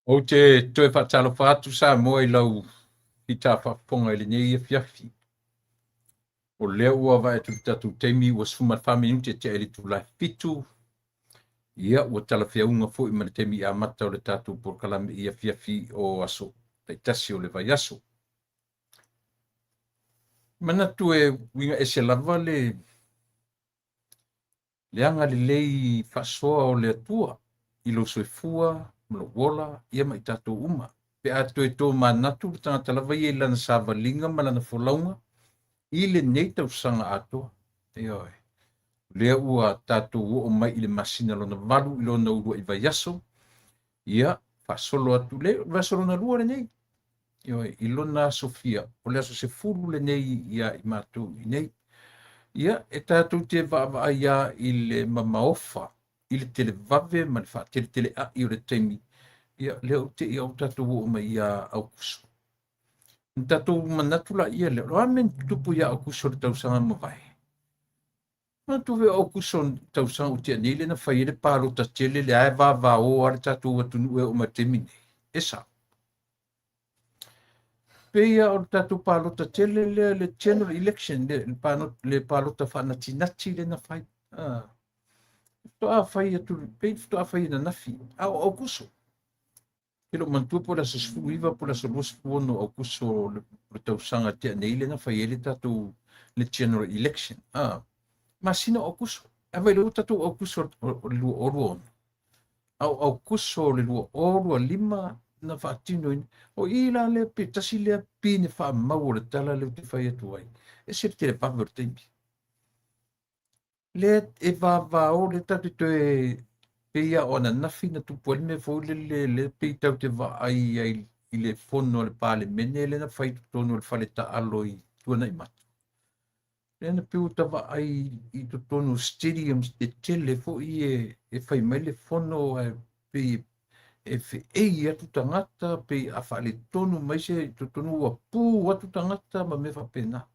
Ou te toe faatalofa atu Samoa i lau fita faafofoga i lenei afiafi. O lea ua vaai atu i le tatou taimi ua 14 minute e tea i le itula e 7. Ia, ua talafeauga foi ma le taimi amata o le tatou polokalame i afiafi o aso taitasi o le vaiaso. Manatu e uiga ese lava le agalelei faasoa o le Atua i lou soifua ma lou ola ia ma i tatou uma. Pe a toe tomanatu le tagata lava ia i lana savaliga ma lana folauga i lenei tausaga atoa. Ioe. O lea ua tatou oo mai i le masina lona 8 i lona uluai vaiaso. Ia, faasolo atu le vaiaso lona 2 lenei. Ioe, i lona aso fia, o le aso 10 lenei ia i matou i nei. Ia, e tatou te vaavaai lava i le mamaofa, i le televave ma le faateleteleai o le taimi. Ia, lea ou te ia o tatou oo mai ia Aokuso. Na tatou manatu la ia lea, o le a mea na tutupu ia Aokuso o le tausaga ua mavae? Manatu foi o Aokuso o le tausaga ua tea nei lea na fai ai le palota tele lea e vavao lava le tatou atunuu e oo mai i le taimi nei. E sao. Pei lava o le tatou palota tele lea, le general election, le palota faanatinati lea na fai. Faatoa fai atu, pei faatoa fai ananafi, a o Aokuso. Ke lou manatua po o le aso 19 po o le aso 26 o Aokuso o le tausaga tea nei lea na fai ai le tatou le general election. Masina o Aokuso. A vai le tatou Aokuso o le 2026. A o Aokuso o le 2025 na faatinoina. O i la lea pe tasi lea pine faamau o le tala lea ou te fai atu ai. E se le televave o le taimi. Lea e vavao lea tatou te toe pei lava o ananafi na tupu ai le mea foi lele lea pei tatou te vaai ai i le fono a le Palemene lea na fai i totonu o le fale taalo i Tuanai Matu. Lea na pei ua ta vaai i totonu o stadiums tetele foi e fai mai le fono ae pei e feei atu tagata, pei a faaletonu mai se i totonu ua pu atu tagata ma mea faapena.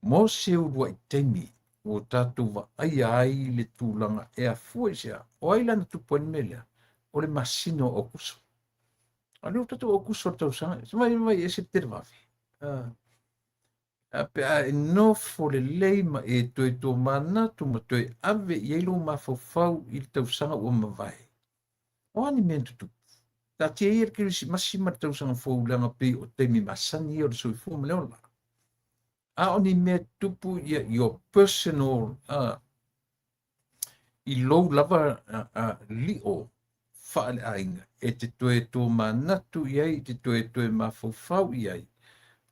Mo se uluai taimi ua tatou vaaia ai le tulaga e afua i sea. O ai la na tupu ai le mea lea? O le masina o Aokuso. A lea ua tatou Aokuso o le tausaga. Se mai mai e se televave. A pe a e nofo lelei ma e toe tomanatu ma toe ave i ai lou mafaufau i le tausaga ua mavae. O a ni mea na tutupu? Taatia ia le Kerisimasi ma le tausaga fou leaga pei o taimi masani ia o le soifua ma le ola. A o ni mea tutupu ia your personal i lou lava lio faaleaiga e te toe tomanatu i ai, te toe toe mafaufau i ai.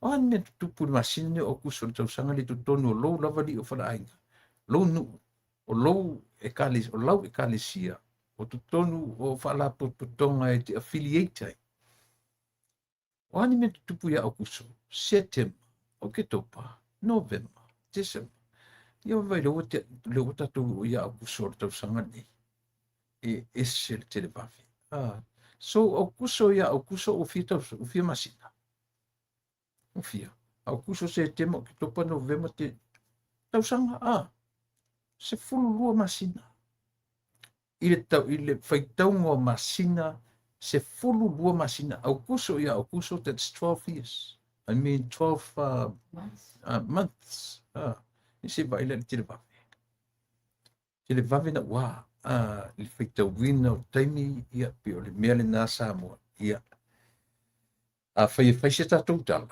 O a ni mea tutupu i le masina nei o Aokuso o le tausaga le totonu o lou lava lio faaleaiga, lou nuu, o lou ekalesia, o lau ekalesia, o totonu o faalapotopotoga e te affiliate ai. O a ni mea tutupu ia Aokuso, Setema, Oketopa, Novema, Tesema. Ia vai lea ua tatou ia Aokuso o le tausaga nei. E ese le televave. So Aokuso ia Aokuso ua fia tausaga, ua fia masina. Ua fia. Aokuso, Setema, Oketopa, Novema, te tausaga, 12 masina. I le, tau, i le faitauga o masina, 12 masina. Aokuso ia Aokuso, that's 12 years. I mean 12 months. I se vai le televave. Televave na ua le faitauina o taimi ia pe o le mea lena Samoa. Ia. A fai e fai se tatou tala,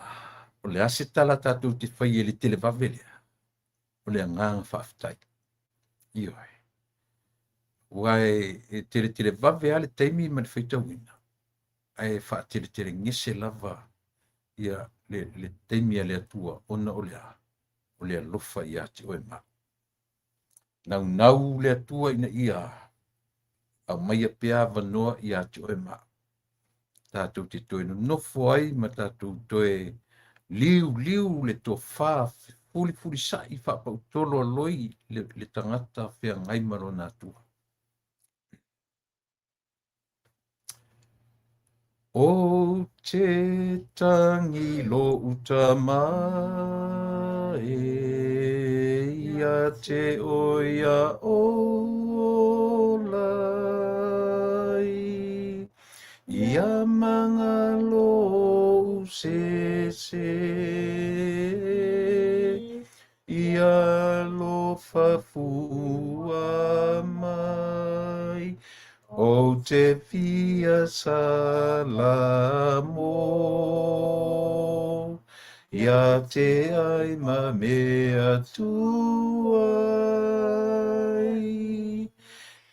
o le a se tala tatou te fai e le televave lea, o le agaga faafetai. Ioe. Ua e teletelevave lava le taimi ma le faitauina, ae faateletelegese lava ia le taimi a le Atua ona o le a? O le alofa ia te oe ma. Naunau le Atua ina ia aumaia pea avanoa ia te oe ma. Tatou te toe nonofo ai ma tatou toe liuliu le tofa fulifulisai faapautolo aloi le tagata feagai ma lona Atua. O te tangi lou tama e ia te oia o lai. Ia magalo sese, ia alofa fua mai, o te fia salamo. Ia te ai ma mea tuai,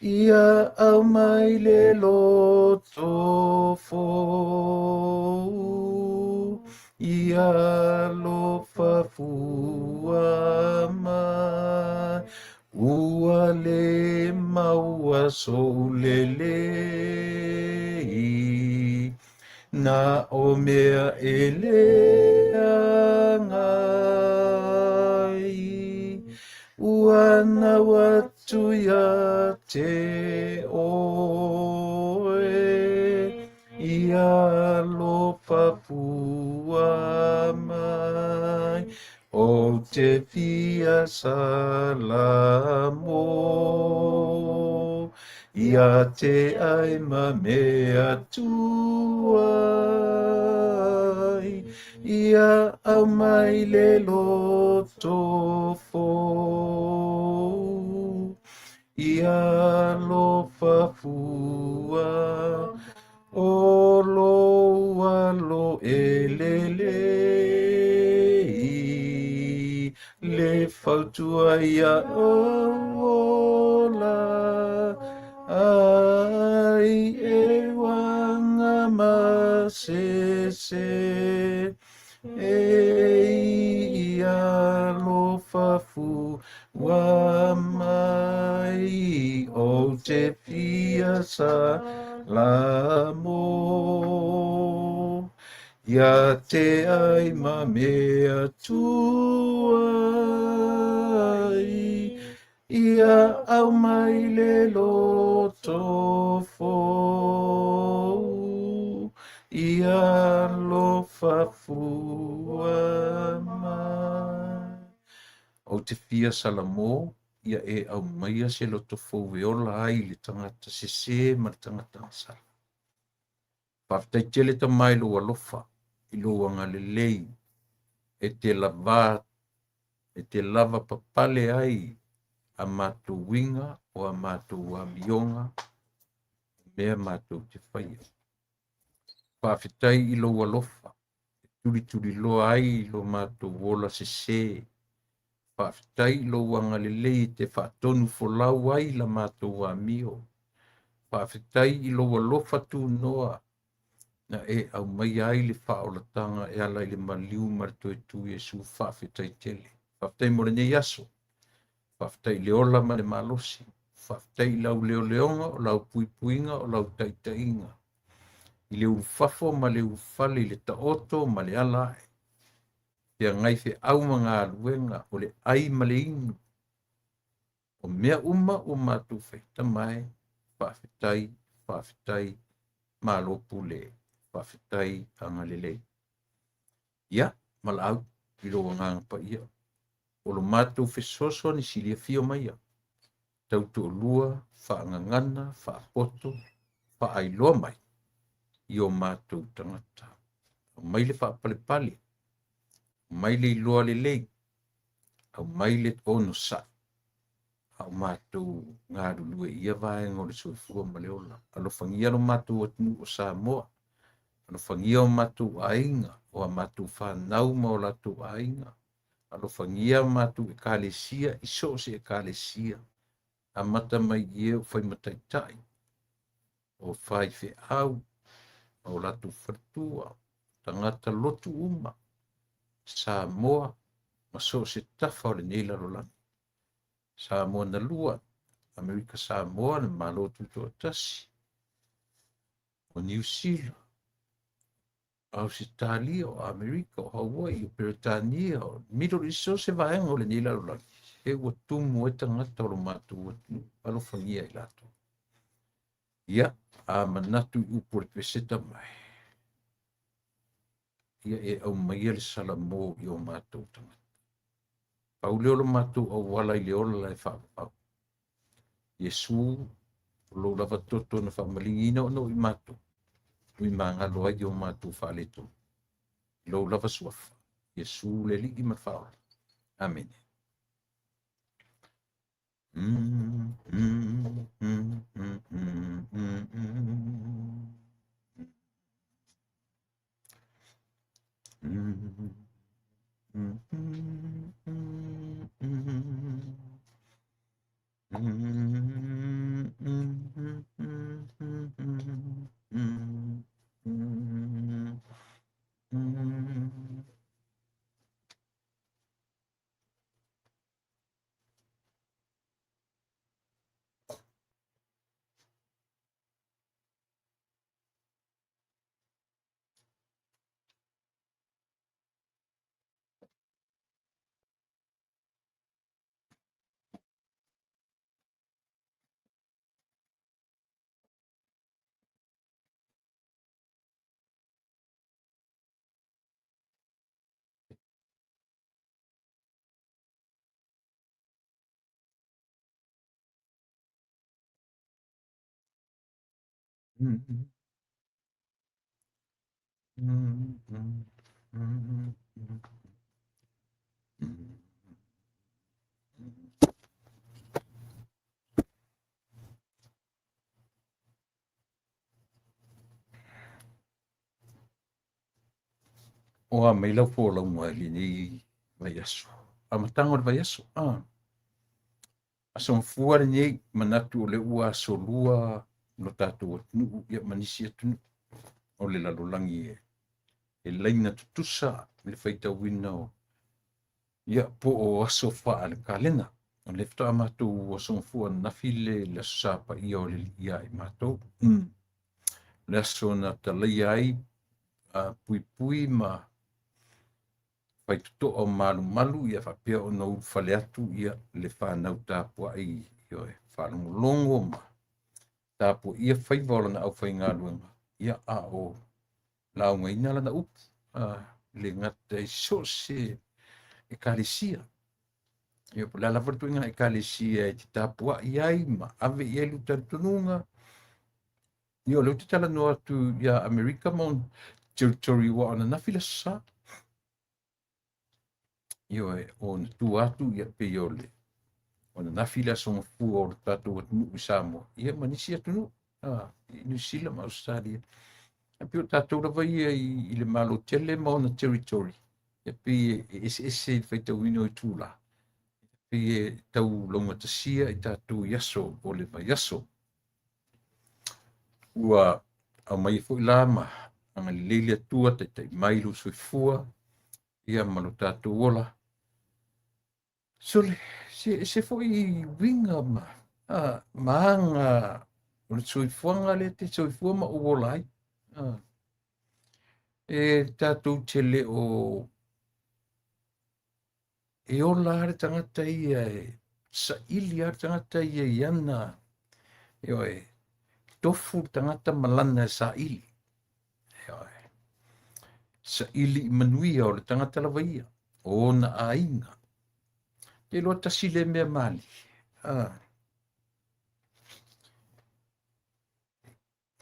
ia au mai le loto fou, ia alofa fua mai, ua le maua so'u lelei, na o mea e leaga ai, ua nau atu ia te oe, ia alofa fua mai, o te fia salamo. Ia te ai ma mea tuai, ia au mai le loto fou, ia alofa fua, o lou alo e lelei, le fautua ia ola, ai e wanga masese, e ia alofa fua mai, o te fia salamo. Ia te ai ma mea tuai, ia au mai le loto fou, ia alofa fua mai. O te fia salamo, ia e au maia se loto fou e ola ai le tagata sese ma le tagata gasala. Faafetai tele Tama i lou alofa, i lou agalelei, e te lava, e te lava papale ai a matou uiga o a matou amioga, mea matou te faia. Faafetai i lou alofa, e tulituliloa ai lo matou ola sese. Faafetai i lou agalelei e te faatonu folau ai la matou amio. Faafetai i lou alofa tunoa, na e aumaia ai le faaolataga e ala i le maliu ma le toe tu Iesu. Faafetai tele. Faafetai mo lenei aso. Faafetai i le ola ma le malosi. Faafetai i lau leoleoga, o lau puipuiga, o lau taitaiga. I le ulufafo ma le ulufale, i le taoto ma le ala ae. Feagai feau ma galuega, o le ai ma le inu. O mea uma ua matou faia. Tama e, faafetai, faafetai, malo pule, faafetai agalelei. Ia, malaau i lou agaga paia. O lo matou fesoasoani siliafia maia. Tautoalua, faagagana, faapoto, faailoa mai i o matou tagata. Aumai le faapalepale, aumai le iloa lelei, aumai le onosai, a o matou galulue i ia vaega o le soifua ma le ola. Alofagia lo matou atunuu o Samoa, alofagia o matou aiga, o a matou fanau ma o latou aiga, alofagia matou ekalesia, i so o se ekalesia, amata mai i e o faimataitai, o faifeau, o latou faletua, tagata lotu uma, Samoa, ma so o se tafa o lenei lalolagi. Samoa na lua, Amerika Samoa, le Malo Tutoatasi, o Niu Sila, Ausetalia, o Amerika, o Hawaii, o Peretania, o Middle East, so se vaega o lenei lalolagi. E ua tumu ai tagata o lo matou atunuu, alofagia i latou. Ia, a manatu i upu o le peseta mai, ia e aumaia le salamo i o matou tagata. Pau lea o lo matou auala i le ola la e faavavau. Iesu, o lou lava toto na faamaligiina ona o i matou. Tuimagalo ai o matou faaletonu i lou lava suafa, Iesu le Alii ma le Faaola. Amene. O a mai lau folauga i lenei vaiaso, amataga o le vaiaso. Aso Gafua lenei, manatu o lea ua asolua lo tatou atunuu ia ma nisi atunuu o le lalolagi e laina tutusa le faitauina o ia po o aso faale-kalena. O lea faatoa matou Aso Gafua ananafi le Aso Sa Paia o le Alii ia i matou. Le aso na talaia ai puipui ma faitotoa o malumalu ia faapea ona ulufale atu ia le fanau tapuai ioe faalogologo ma tapuaia faiva o lana aufaigaluega ia a o laugaina lana upu le gata i so o se ekalesia. Ia po o le a lava le ituaiga ekalesia e te tapuai ai ma ave i ai lou talitonuga. Ia o lea ou te talanoa atu ia Amerika ma ona territory ua ananafi le Aso Sa. Ioe, o na tua atu ia pei o le o ananafi le Aso Gafua o le tatou atunuu i Samoa, ia ma nisi atunuu i Niu Sila ma Ausetalia. E pei o tatou lava ia i le Malo tele ma ona territory, e pei e eseese i le faitauina o itula, e pei e tau laugatasia i tatou i aso o le vaiaso. Ua aumai foi la ma agalelei le Atua, taitai mai lou soifua ia ma lo tatou ola. Sole, se foi uiga ma aga o le soifuaga lea te soifua ma ou ola ai. E tatou te le o e ola le tagata ia e saili lava le tagata ia i ana ioe, tofu le tagata ma lana e saili. Ioe. Saili i manuia o le tagata lava ia, o ona aiga. Te iloa tasi le mea mali.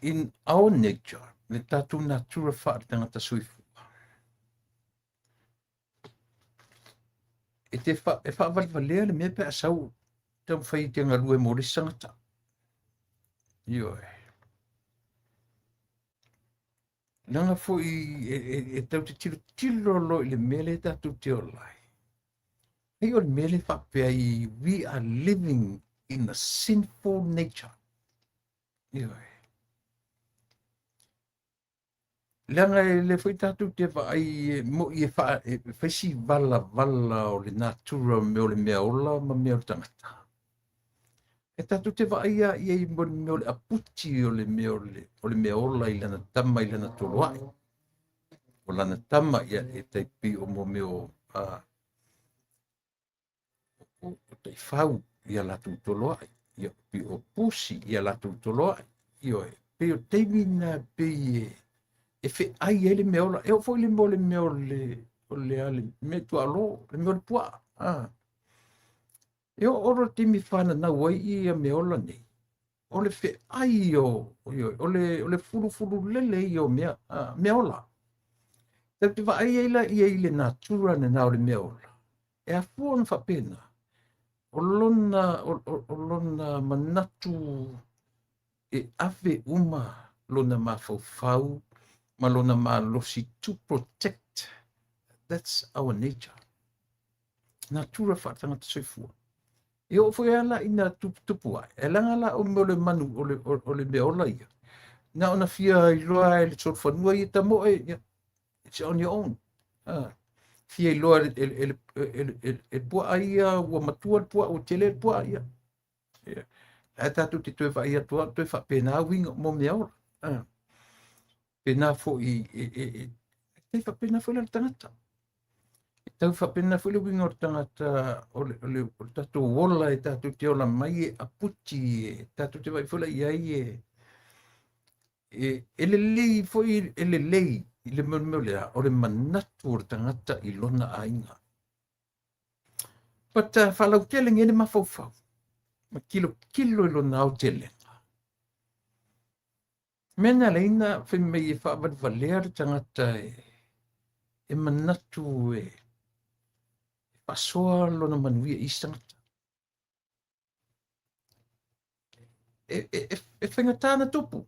In our nature, le tatou natura faale tagata soifua, e te e faavalevalea le mea pe a sau taumafai e te galue mo le isi tagata. Ioe. Leaga foi e tau te tilotilo loa i le mea lea tatou te ola ai. Ai o le mea lea faapea ai, we are living in a sinful nature. Ioe. Leaga e le foi tatou te vaai moi e fai si valavala o le natura o mea o le mea ola ma mea o le tagata. E tatou te vaai a i ai mo le mea o le aputi o le mea o le mea ola i lana tama i lana toloai. O lana tama ia e tai pei o mo mea o o taifau ia latou toloai, ia pei o pusi ia latou toloai. Ioe, pei o taimi na pei e feai ai le mea ola. E oo foi le mea o le mea o le o le a le mea tuaalo, le mea o le puaa. E oo loa le taimi e fananau ai ia mea ola nei, O le feai o, o le fulufululele ia o mea, mea ola. Tatou te vaai ai la ia i le natura lena o le mea ola. E afua ona faapena, o lona manatu e ave uma lona mafaufau ma lona malosi to protect. That's our nature. Natura faaletagata soifua. E oo foi lava la ina tuputupu ae, e leaga la o mea o le manu, o le mea ola ia. Na ona fia iloa e le solofanua ia tamoe, ia, it's on your own. Fia iloa e puaa ia, ua matua le puaa, ua tele le puaa ia. Ia. Ae tatou te toe vaai atu lava, toe faapena uiga mo mea ola. Pena foi, e faapena foi la le tagata. E tau faapena foi le uiga o le tagata, o le tatou ola e tatou te ola mai e aputi, e tatou te vaai foi la i ai e lelei foi, e lelei i le mea lea, o le manatu o le tagata i lona aiga. But faalautele nge le mafaufau, ma kilokilo i lona aotelega. Mea na leina fai mai e faavalevalea le tagata e manatu e faasoa lona manuia i isi tagata. E faigata na tupu.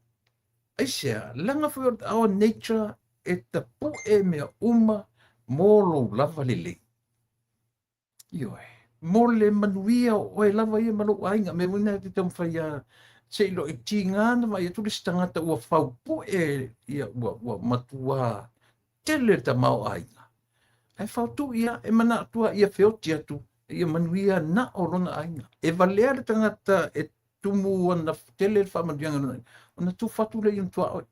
Aisea, leaga foi o our nature e tapu'e mea uma mo lou lava lelei. Ioe, mo le manuia o oe lava ia ma lou aiga. Mea foi na te taumafai a se i lo e tiga na vaai atu le isi tagata ua faupu'e ia ua matua tele le tamaoaiga. Ae fautu ia e manatu ia feoti atu ia manuia na o lona aiga. E valea le tagata e tumu ona tele le faamanuiaga lona aiga, ona tufa atu lea i ona tuaoi.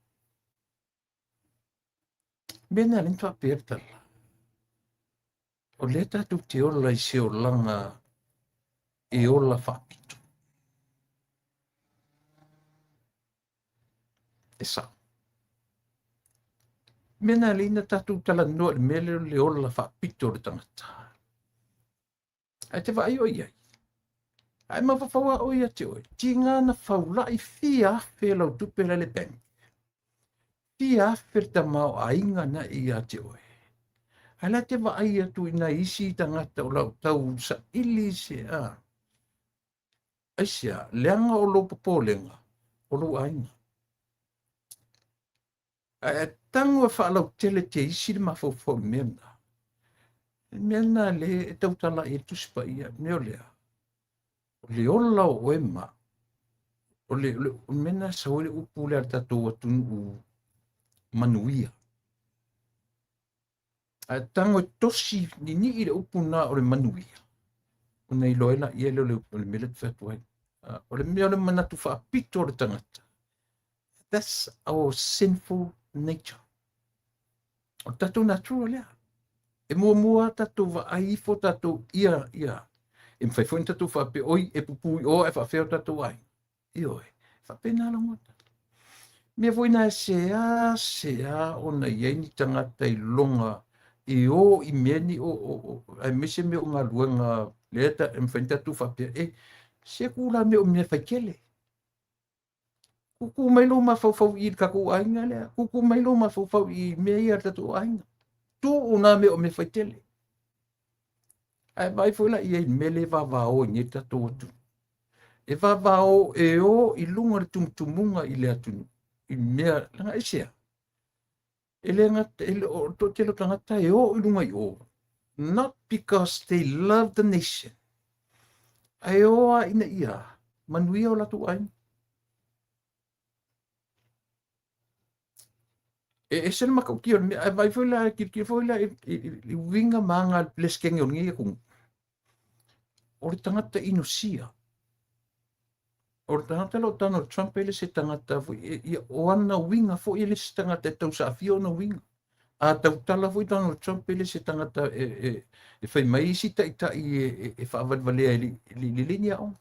Mea na le faapea le tala. O lea tatou te ola i se olaga e ola faapito. E sao. Mea na leina tatou talanoa i le mea lea o le ola faapito o le tagata. Ae te vaai o i ai. Ae mafaufau a oe ia te oe. Tiga na faulai fia afe lau tupe la le bank. Fia afe le tamaoaiga na ia te oe. Ae la te vaai atu i nai isi tagata o lau tau saili se a. Aisea, leaga o lou popolega, o lou aiga. Ae tago e faalautele te isi le mafaufau i le mea lena. Le mea lena le e tautala i le Tusi Paia, mea o lea. O le ola o oe ma, o le mea lena sau ai le upu lea a le tatou atunuu manuia. Ae tago e tosi ninii le upu na o le manuia, ona iloa ai laia lea o le mea lea te fai atu ai. O le mea o le manatu faapito o le tagata. That's our sinful nature. O le tatou natura lea. E muamua tatou vaai ifo tatou ia, ia. E mafai foi ona tatou faapea, oi, e pupu i o e faafea o tatou aiga. Ioe, faapena lagona. Mea foi na e sea, sea ona i ai ni tagata i loga e o i mea ni o, aemaise mea o galuega lea ta, e mafai ona tatou faapea, e, se ku la mea o mea faitele. Kuku mai lou mafaufau i le tatou aiga lea. Kuku mai lou mafaufau i mea ia a le tatou aiga. Tuu nā mea o mea faitele. Ae vaai foi la i ai mea le vavao i nei tatou atunuu. E vavao e o i luga o le tumutumuga i le atunuu. I mea, leaga aisea? E le gata, e le, o le toatele o tagata e o i luga i o. Not because they love the nation. Ae o a ina ia manuia o latou aiga. E ese le matautia o le mea, ae vaai foi la, tilotilo foi la i uiga ma aga a le Peresetene o lenei atunuu. O le tagata inosia. O le tagata la o Donald Trump e le se tagata foi, ia, o ana uiga foi e le se tagata e tausaafia ona uiga. A tautala foi Donald Trump e le se tagata e fai mai isi taitai e faavalevalea e lelei ni aoga.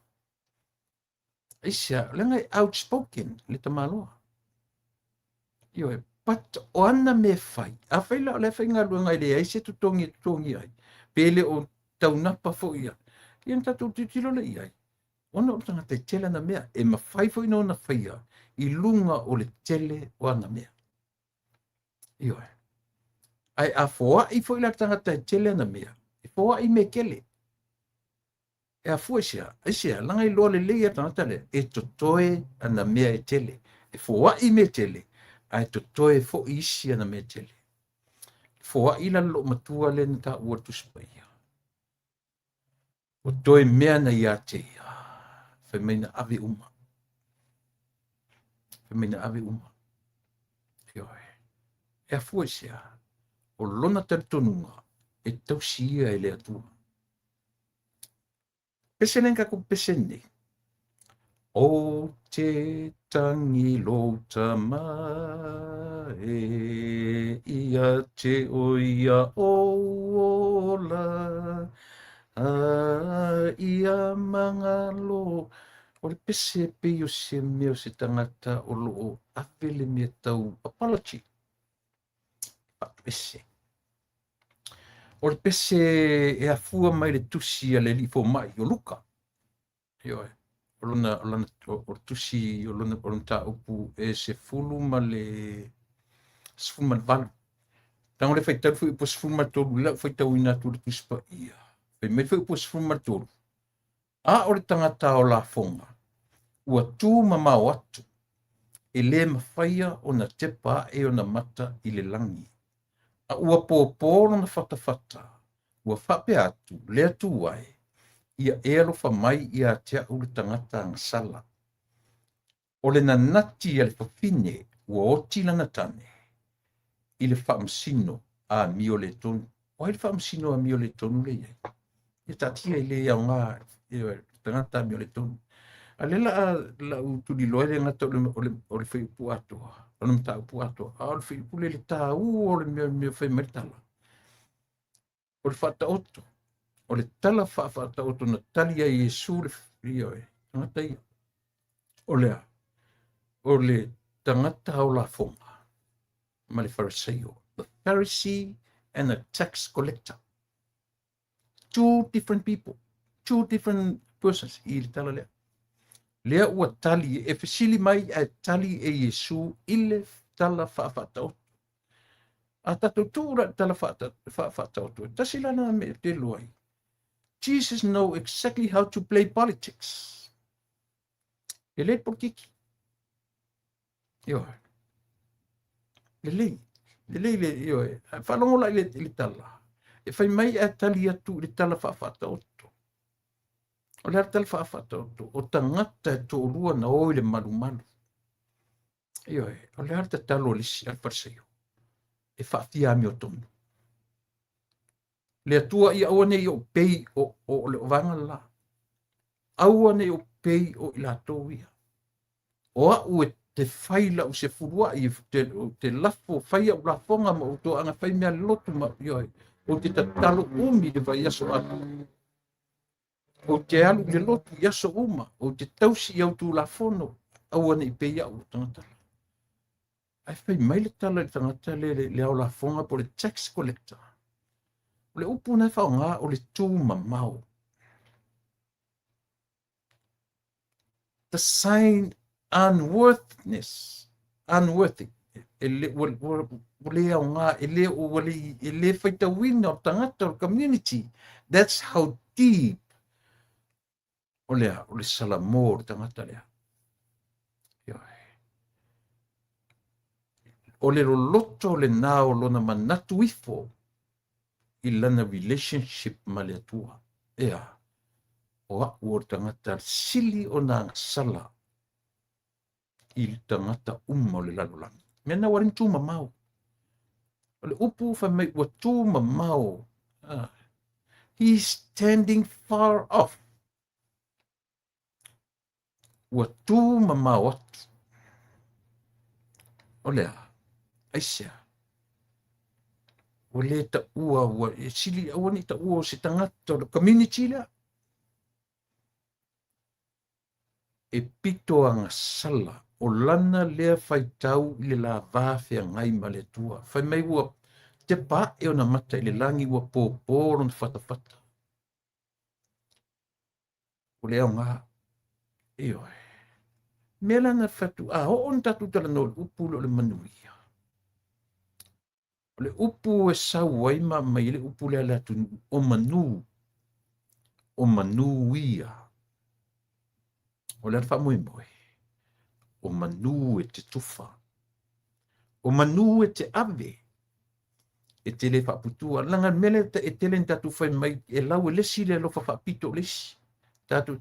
Aisea, leaga e outspoken le tamaloa. Ioe, but o ana mea fai, afai la o le faigaluega e leai se totogi e totogi ai, pe le o taunapa foi ia, ia na tatou tilotilo lea i ai. Ona o le tagata e tele ana mea, e mafai foi na ona faia i luga o le tele o ana mea. Ioe. Ae a foai foi la le tagata e tele ana mea, e foai mea tele. E afua i se a? Aisea? Leaga e iloa lelei e le tagata lea, e totoe ana mea e tele. E foai mea tele, ae totoe foi isi ana mea tele. Foai la le loomatua lea na taua i le Tusi Paia. Ua toe mea na ia te ia, fai mai na ave uma. Fai mai na ave uma. Ioe. E afua i se a? O lona talitonuga e tausi ia e le Atua. Pese lea na tatou pese nei. Ou te tangi lou tama e ia te o ia ou ola a ia magalo. O le pese e pei o se mea o se tagata o lo o ave le mea tau apology. Faatuese. O le pese e afua mai le tusi a le alii fomai o Luka. Ioe. O lona, o lona, o le tusi, o lona, o lona mataupu e 18. Tago le faitau foi upu 13, le lau faitauina atu le Tusi Paia. Fai mai foi upu 13, a o le tagata o lafoga, ua tu mamao atu, e le mafaia ona tepa ae ona mata i le lagi. A ua pōpō lona fatafata, ua faapea atu, le Atua e, ia e alofa mai ia te au le tagata agasala. O le nanati a le fafine ua oti lana tane i le faamasino amio le tonu. O ai le faamasino amio le tonu le i ai? Ia taatia i le aoga le tagata amio le tonu. A le la lau tuliloa le gata o le fuaiupu atoa, o le mataupu atoa, a o le fuaiupu le le tāua o le mea fai mai le tala. O le faataoto, o le tala faafaataoto na tali ai Iesu le ioe, tagata ia. O le a? O le tagata ao lafoga ma le Fariseio. The Pharisee and the tax collector. Two different people, two different persons i le tala lea. Lea ua tali, e fesili mai ae tali e Iesu i le tala faafaataoto. A tatou tuu la i le tala faafaataoto, e tasi la lena mea e te iloa ai. Jesus know exactly how to play politics. Lelei le politiki. Ioe. Lelei. Lelei le, ioe. Faalogo la i le tala. E fai mai ae tali atu i le tala faafaataoto. O le a le tala faafaataoto? O tagata e toalua na o i le malumalu. Ioe, o le a le tatalo a le isi a le Fariseio? E faafia amiotonu. Le Atua ia aua ne i ou pei o le vaega le la. Aua ne i ou pei o i latou ia. O au e te fai lau sefuluai, te lafo, fai au lafoga ma ou toaga fai mea lotu ma, ioe, ou te tatalo umi le vaiaso atoa. Ou te alu i le lotu i aso uma, ou te tausi i au tulafono, aua ne i pei au o tagata la. Ae fai mai le tala i le tagata le, le ao lafoga po o le tax collector. O le upu na e faaaoga o le tu mamao. The sign unworthiness, unworthy, e le, ua, ua, ua le aoga, e le, ua le, e le faitauina o tagata o le community. That's how deep o le a, o le salamo o le tagata lea. Ioe. O le loloto lena o lona manatu ifo i lana relationship ma le Atua. Ea, o au o le tagata sili ona agasala i le tagata uma o le lalolagi. Mea na ua le ni tu mamao. O le upu fai mai ua tu mamao. Ah. He is standing far off. Ua tu mamao atu. O le a? Aisea? Ua le taua, ua e sili aua ne i taua o se tagata o le community lea. E pito agasala o lana lea faitau i le lava feagai ma le Atua. Fai mai ua tepa ae ona mata i le lagi ua pōpō lona fatafata. O le aoga. Ioe. Mea la na fatu a oo na tatou talanoa i le upu lea o le manuia. O le upu e sau ai ma aumai ai le upu lea a le atunuu, o manu, o manu ia. O le a le faamoemoe? O manu e te tufa. O manu e te ave. E te le faaputua. Leaga le mea lea e tele ina tatou fai mai, e lau e le isi le alofa faapito o le isi. Tatou,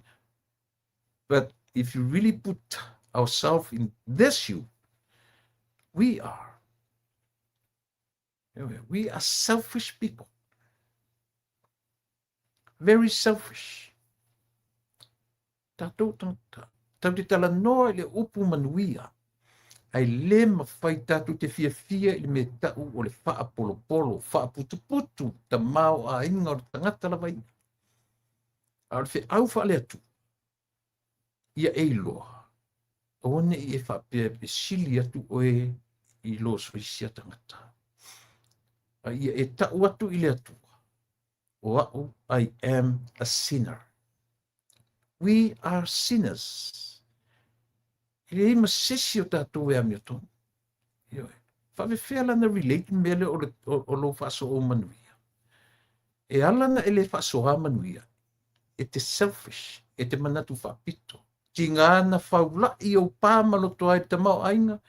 but if you really put ourselves in their shoe, we are. We are selfish people. Very selfish. Tatou tagata. Tatou te talanoa i le upu manuia, ae le mafai tatou te fiafia i le mea tau o le faapolopolo, faaputuputu, tamaoaiga o le tagata lava ia. A o le feau faale-Atua, ia e iloa, aua ne i e faapea e sili atu oe i lo soisia tagata. A ia e tau atu i le Atua, o au, I am a sinner. We are sinners. E leai ma se isi o tatou e amiotonu. Ioe. Faafefea la na relate mea lea o, le, o, o lou faasoa manuia? E ala na e le faasoa manuia, e te selfish, e te manatu faapito. Tiga na faula'i ou pa ma loto ai le tamaoaiga,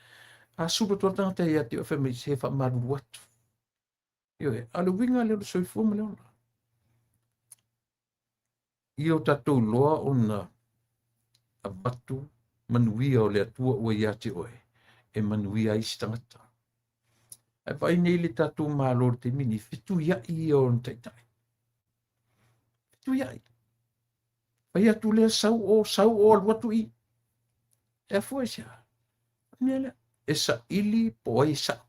a sulu atu le tagata ia te oe fai mai se faamalulu atu. Ioe, a o le uiga lea o le soifua ma le ola. Ia o tatou loa ona avatu manuia o le Atua ua ia te oe, e manuia ai isi tagata. Ae vaai nei le tatou Malo i le taimi nei, fetuiai ia o ona taitai. Fetuiai. Fai atu lea sau o, sau o, alu atu i. E afua i se a? Mea lea, e saili po o ai e sao.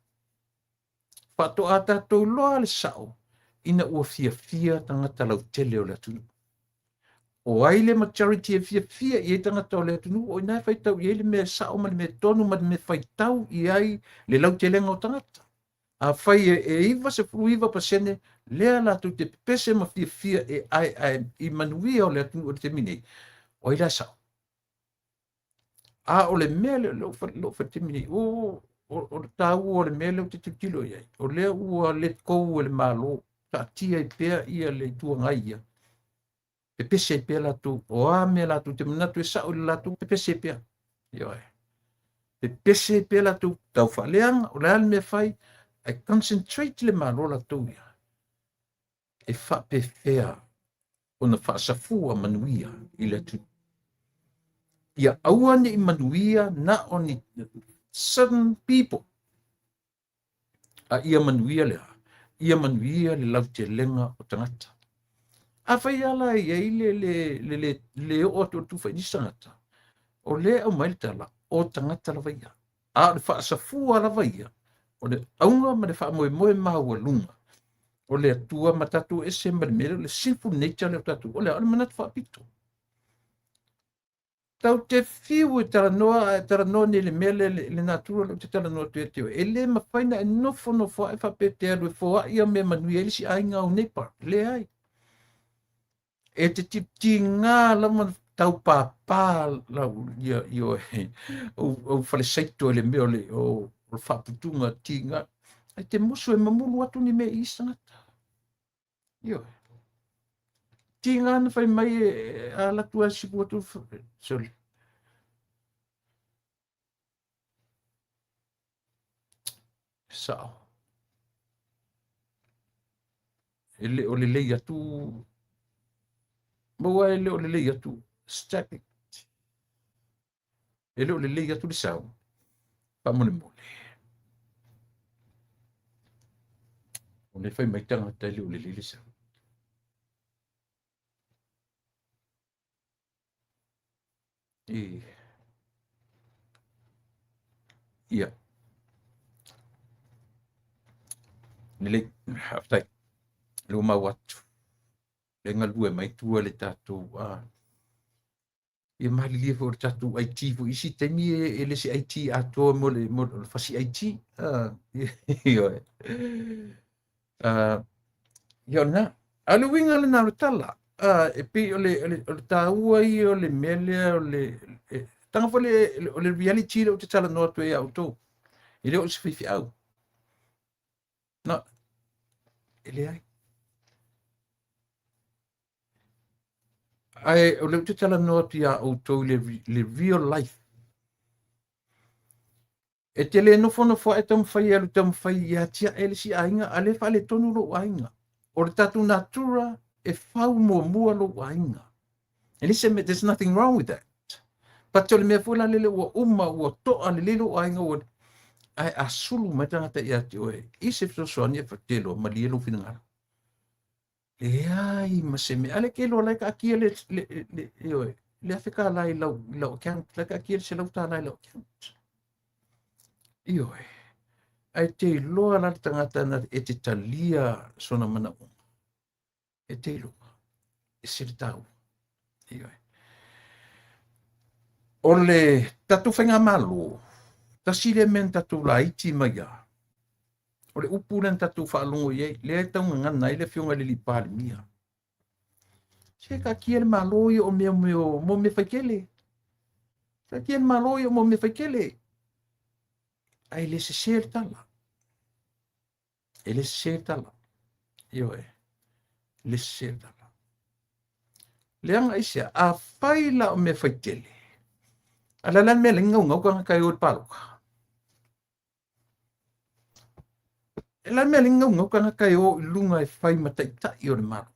Faatoa tatou iloa le sao ina ua fiafia tagata lautele o le atunuu. O ai le majority e fiafia i ai tagata o le atunuu, o i ina e faitau i ai le mea sao ma le mea tonu ma le mea faitau i ai le lautelega o tagata. Afai e 99% lea latou te pepese ma fiafia e aeae i manuia o le atunuu i le taimi nei, o ai la e sao? A o le mea lea lou faitimi nei, o le taua o le mea lea ou te tilotilo i ai, o lea ua let go e le Malo, taatia ai pea ia le Itu Agai ia, pepese ai pea latou, o a mea latou te manatu e sao i le latou, pepese ai pea. Ioe. Pepese ai pea latou, tau faaleaga, o le a le mea e fai, ae concentrate le Malo latou ia, e faapefea ona faasafua manuia i le atunuu. Ia aua ne i manuia na o ni certain people, a ia manuia le a? Ia manuia le lautelega o tagata. Afai lava la e i ai le, le, le, le, le oo atu o le tufa i nisi tagata, o lea e aumai le tala, o tagata lava ia. A o le faasafua lava ia, o le auga ma le faamoemoe maualuga o le Atua ma tatou ese ma le mea lea o le sinful nature lea o tatou, o le a? O le manatu faapito. Tau te fiu e talanoa, ae talanoa nei i le mea lea, le natura lea ou te talanoa atu ia te oe. E le mafai ona e nofonofo ae faapea e te alu e foai au mea manuia ai le isi aiga au neighbor. Leai. E te tiga lava tau pāpā lau ia ia ou falesaito i le mea o le o le faaputuga tiga. Ae te musu e mamulu atu ni mea i isi tagata. Ioe. Tiga na fai mai e ala atu a sipu atu sorry. Sao. E le o lelei atu maua e le o lelei atu static. E le o lelei atu le sound. Faamolemole. O le fai mai tagata e le o lelei le sound. I. Ia. Lelei, faafetai. Le ua mau atu. Le galue mai tua le tatou a. Ia malilie foi o le tatou IT foi isi taimi e le se IT atoa mo le mo le fasi IT. Ah, ioe. Ah, ia o lena. A o le uiga lena o le tala. E pei o le taua ia o le mea lea o le taga foi o le reality lea ou te talanoa atu ai ia outou. E le o se faifeau. No, e leai. Ae o lea ou te talanoa atu iā outou i le real life. E te le nofonofo ae taumafai e alu taumafai e atiae le isi aiga, a lea e faaletonu lou aiga. O le tatou natura e fau muamua lou aiga. E le se mea, there's nothing wrong with that. But o le mea foi la lele ua uma, ua toa lelei lou aiga, ua ae a sulu mai tagata ia te oe i se fesoasoani e fatelo malie lou finagalo. Leai ma se mea. Ale ke loa lai kaatia le ioe, le $1,000 i lau account, lai kaatia le $100 i lau account. Ioe. Ae te iloa la le tagata na e te talia sona manaoga. E te iloa. E se le taua. Ioe. O le tatou faigamalo, tasi lea mea na tatou laiti mai a. O le upu lea na tatou faalogo i ai, lea e taugagana ai le afioga i le alii Palemia. Se taatia le Malo ia o mea mo mea faitele. Taatia le Malo ia mo mea faitele. Ae le sese le tala. E le sese le tala. Ioe. Le sese le tala. Leaga aisea, a fai la o mea faitele, a la le mea le ngaungau tagata e o i le palota. E la mea le ngaungau tagata e o i luga e fai ma taitai o le Malo.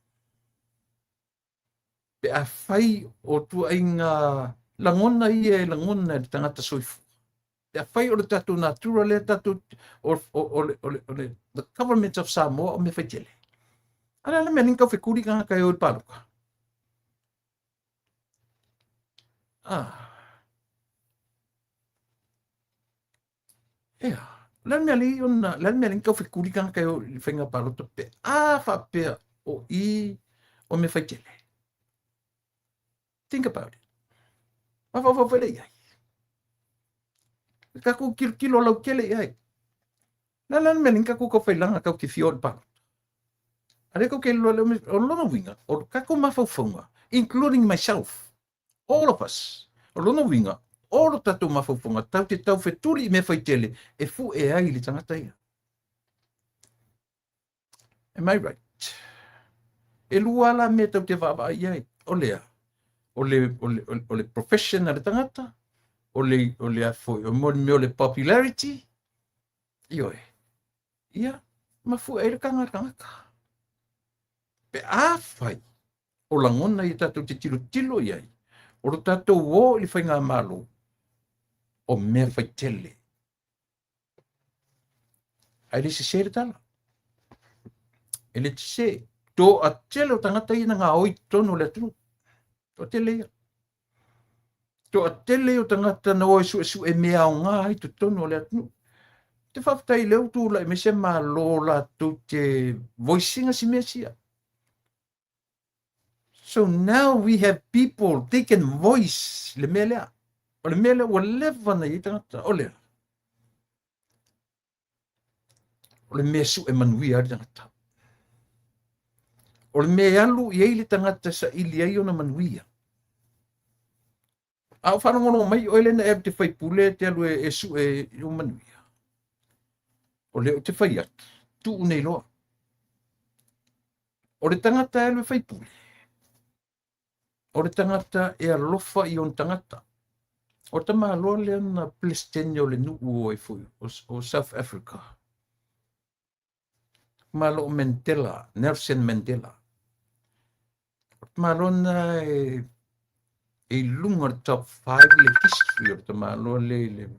Pe a fai o tuaiga lagona ia e lagona e le tagata soifua. Pe a fai o le tatou natura lea tatou o le the government of Samoa o mea faitele. A la mea le tau fekuli tagata e o i le palota. Ea, la mea le ona, la mea le tau fekuli tagata e o i le faiga palota pe a faapea o i o mea faitele. Think about it. Mafaufau le i ai. Tatou kilokilo lautele i ai. La la mea le tatou tau failaga tau te fia o le palota. A le tau te iloa le o lona uiga, o tatou mafaufauga, including myself, all of us, o lona uiga, o lo tatou mafaufauga, tau te tau fetuli i mea faitele, e fue ai le tagata ia. Am I right? E lua la mea tau te vaavaai i ai. O lea, o le profession a le tagata, o le afoi, o mea o le popularity, ioe, ia, ma fue ai le tagata. Pe a fai, o lagona ia tatou te tilotilo i ai, o lo tatou o i le faigamalo, o mea faitele. Ae le sese le tala. E le sese. Toa tele o tagata ia na gaoi totonu o le atunuu. Toa tele ia. Toa tele o tagata na o e suesue mea aoga ai totonu o le atunuu. Te faafetai lea ua tulai mai se Malo latou te voice-ina si mea sia. So now we have people, they can voice le mea lea. O le mea lea ua leva na i tagata. O lea. O le mea sue manuia le tagata. O le mea alu i ai le tagata sa ili ai ona manuia. A o whalongolongo mai oe lena e alu te whaipule te alu e sue i o manuia. O lea o te whai atu, tuu nei loa. O le tagata e alu e whaipule. O le tagata e alofa i on tagata. O te tamāloa lea na Palestine o le nuu o e foi, o South Africa. Malo o Mandela, Nelson Mandela. O te tamāloa na e i lunga o le top 5 le history o le tamāloa le i le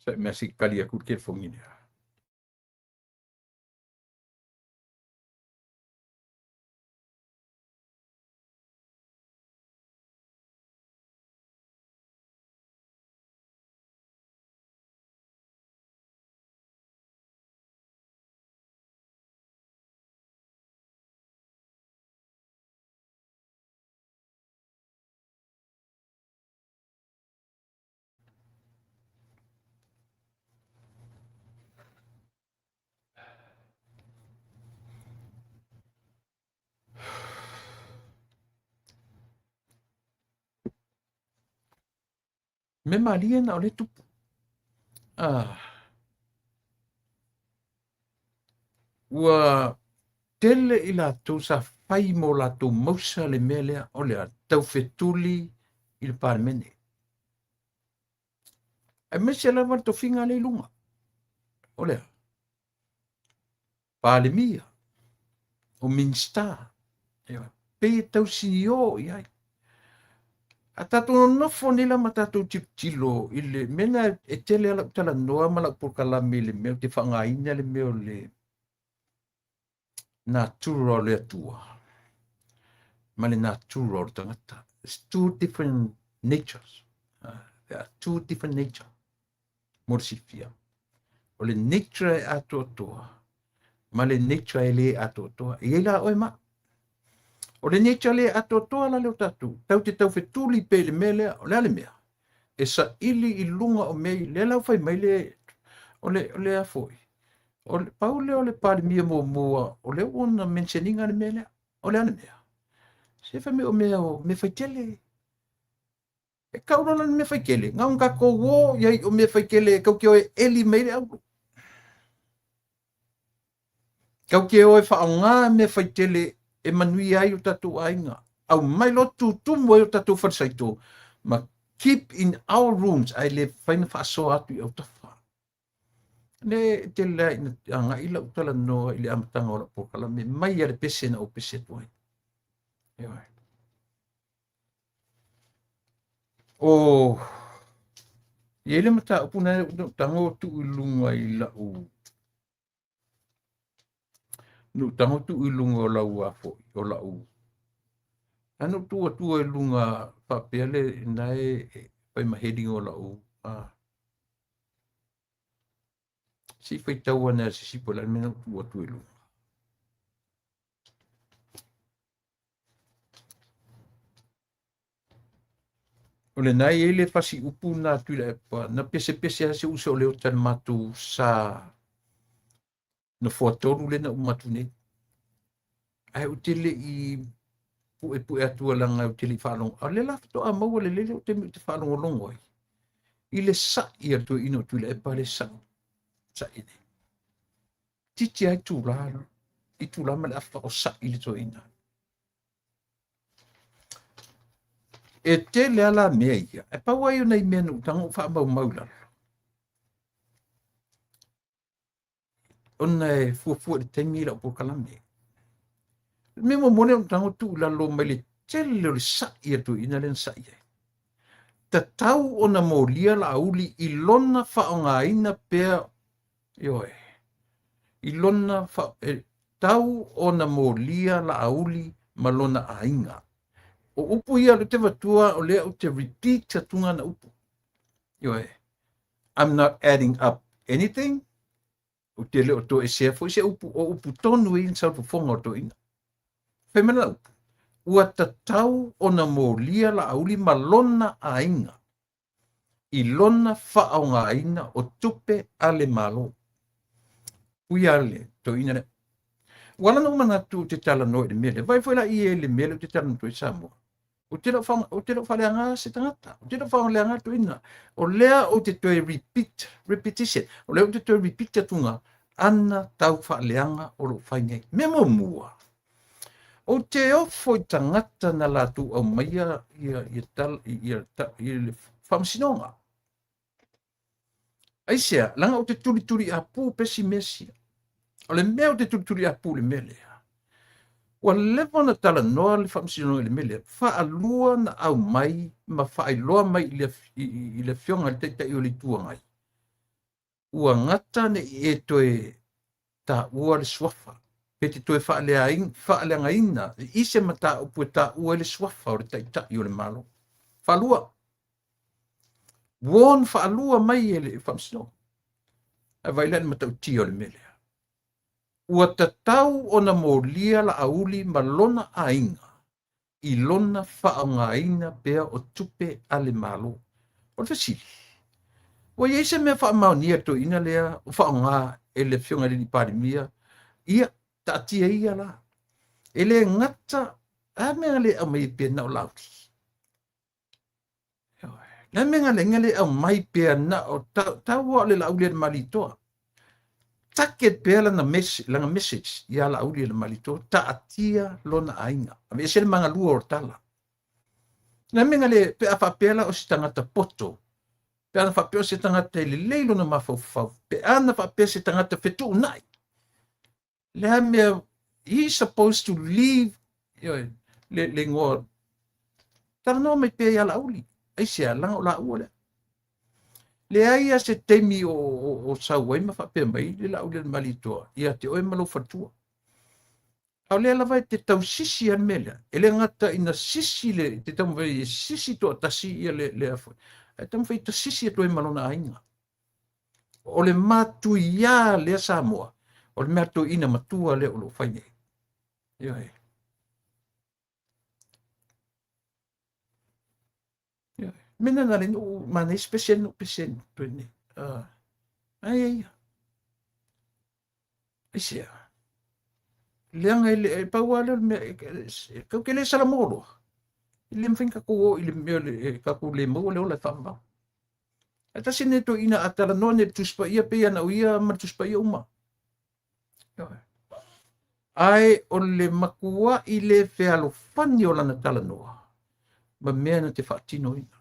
Sa mea se i kali atu le telefoni lea. Mea malie na o le tupu. Ah. Ua tele i latou sa fai mo latou mausa le mea lea o le taufetuli i le Palemene. Aemaise lava le tofiga lea i luga. O le a? Palemia, o Minisita, pei e tausinio i ai. A tatou nonofo nei la ma tatou tilotilo i le mea lena e tele lava lau talanoa ma lau polokalame i le mea ou te faaaogaina le mea o le natura o le Atua ma le natura o le tagata. It's two different natures. There are two different nature. Mo le silafia. O le nature e atoatoa ma le nature e le atoatoa. E i ai la oe ma. O le nature le atoatoa la le o tatou. Tau te taufetuli pea i le mea lea. O le a le mea? E saili i luga o mea i lea la ua fai mai le o le o le a foi. O le pau lea o le Palemia muamua o lea ua ona mention ina le mea lea. O le a le mea? Se fai mai o mea o mea faitele. E kau loa la le mea faitele, na ona tatou o i ai o mea faitele e tau te o e eli mai le auro. Tau te o e faaaoga mea faitele e manuia ai o tatou aiga. Aumai loa tutumu ai o tatou falesaito ma keep in our rooms ae le fai na faasoa atu i autafa. Le tele lava ina agai lau talanoa i le amataga o lau polokalame mai a le pese na ou pese atu ai. Ioe. O i ai le mataupu na ou tago tuu i luga i lau na ou tago tuu i luga o lau afo o lau ana ou tuu atu i luga faapea le na e fai ma heading o lau se i faitau ane a se isi po o le a le mea na ou tuu atu i luga. O lena e i ai le fasi upu na Tuilaepa, na pesepese lava si ou uso o Leota i le matou sa nofoa tolu lea na uma atu nei. Ae ou te le i puepue atua leaga ou te le i faalogo. A o lea la faatoa maua lelei lou taimi ou te faalogologo ai i le sa'i a le toeaina o Tuilaepa le sa'i, sa'i nei. Titi lava itula, itula ma le afa o sa'i le toeaina. E tele lava la mea ia, ae pau lava ia o nai mea na ou tago ou faamaumau i lalo. Ona e fuafua i le taimi lau polokalame. O le mea muamua lea na ou tago tuu i lalo mai le tele o le sa'i a le toeaina lea na sa'i ai. Tatau ona molia Laauli i lona faaaogaina pea, ioe, i lona fa, e, tau ona molia Laauli ma lona aiga. O upu ia o lea ou te avatua, o lea ou te repeat atuga ana upu. Ioe, I'm not adding up anything. Ou te le o toesea foi se upu, o upu tonu ia na saufofoga o le toeaina. Fai mai lana upu, ua tatau ona molia Laauli ma lona aiga i lona faaaogaina o tupe a le Malo. Pui a le toeaina lea. Ua ala ona ou manatu ou te talanoa i le mea lea. Vaai foi la i ai i le mea lea ou te talanoa atu ai Samoa. Ou te le o, ou te le o faaleaga se tagata. Ou te le o faaleaga le toeaina. O lea ou te toe repeat, repetition. O lea ou te toe repeat atuga ana tau faaleaga o lo o fai nei. Mea muamua, ou te ofo i tagata na latou aumaia ia, ia, tal, ia, ta, ia le faamasinoga. Aisea, leaga ou te tulituliapu pesi mea sia. O le mea ou te tulituliapu i le mea lea, ua leva ona talanoa le faamasinoga i le mea lea, faalua na aumai ma faailoa mai i le, i, i le afioga i le Taitai o le Itu Agai. Ua gata ne i e toe taua le suafa, pe te toe faaleagaina i se mataupu e taua ai le suafa o le Taitai o le Malo. Faalua, warn faalua mai e le Faamasinoga. Ae vaai la i le matautia o le mea lea. Ua tatau ona molia Laauli ma lona aiga i lona faaaogaina pea o tupe a le Malo. O le fesili, ua i ai se mea faamaonia i le toeaina lea o faaaoga e le Afioga i le Palemia? Ia, taatia ia la. E le gata, a mea le aumai pea na o Laauli? Le mea le le aumai pea na o tau o le Laauli e le Malietoa. Take pea lana message ia Laauli e le Malietoa, taatia lona aiga. Aveese le magalua o le tala. Le mea le pe a faapea la o se tagata poto, pe ana faapea o se tagata e lelei lona mafaufau, pe ana faapea se tagata fetuunai. Le mea, he is supposed to leave le igoa. Talanoa mai pea ia Laauli. Aisea, laga o laua lea. Leai a se taimi o sau ai ma faapea mai le Laauli a le Malietoa ia te oe ma lou faletua. A o lea lava e te tausisi a le mea lea. E le gata ina sisi le te taumafai e sisi toatasi ia le afoi. Ae taumafai e tasisi atu ai ma lona aiga. O le matuia lea Samoa, o le mea toeaina matua lea o lo o fai nei. Ioe. Ioe. Mena na le nuu manai special nu pesen toe nei. Ai ai. Aisea. Leaga e le pau lava lea o le mea, kau te le salamo loa. E le mafai ona tatou o i le mea e tatou le maua le ola e faavavau. Ae tasi lenei toeaina a talanoa nei i le Tusi Paia pei ona o ia ma le Tusi Paia uma. Ae o le matuai le fealofani o lana talanoa ma mea na te faatinoina.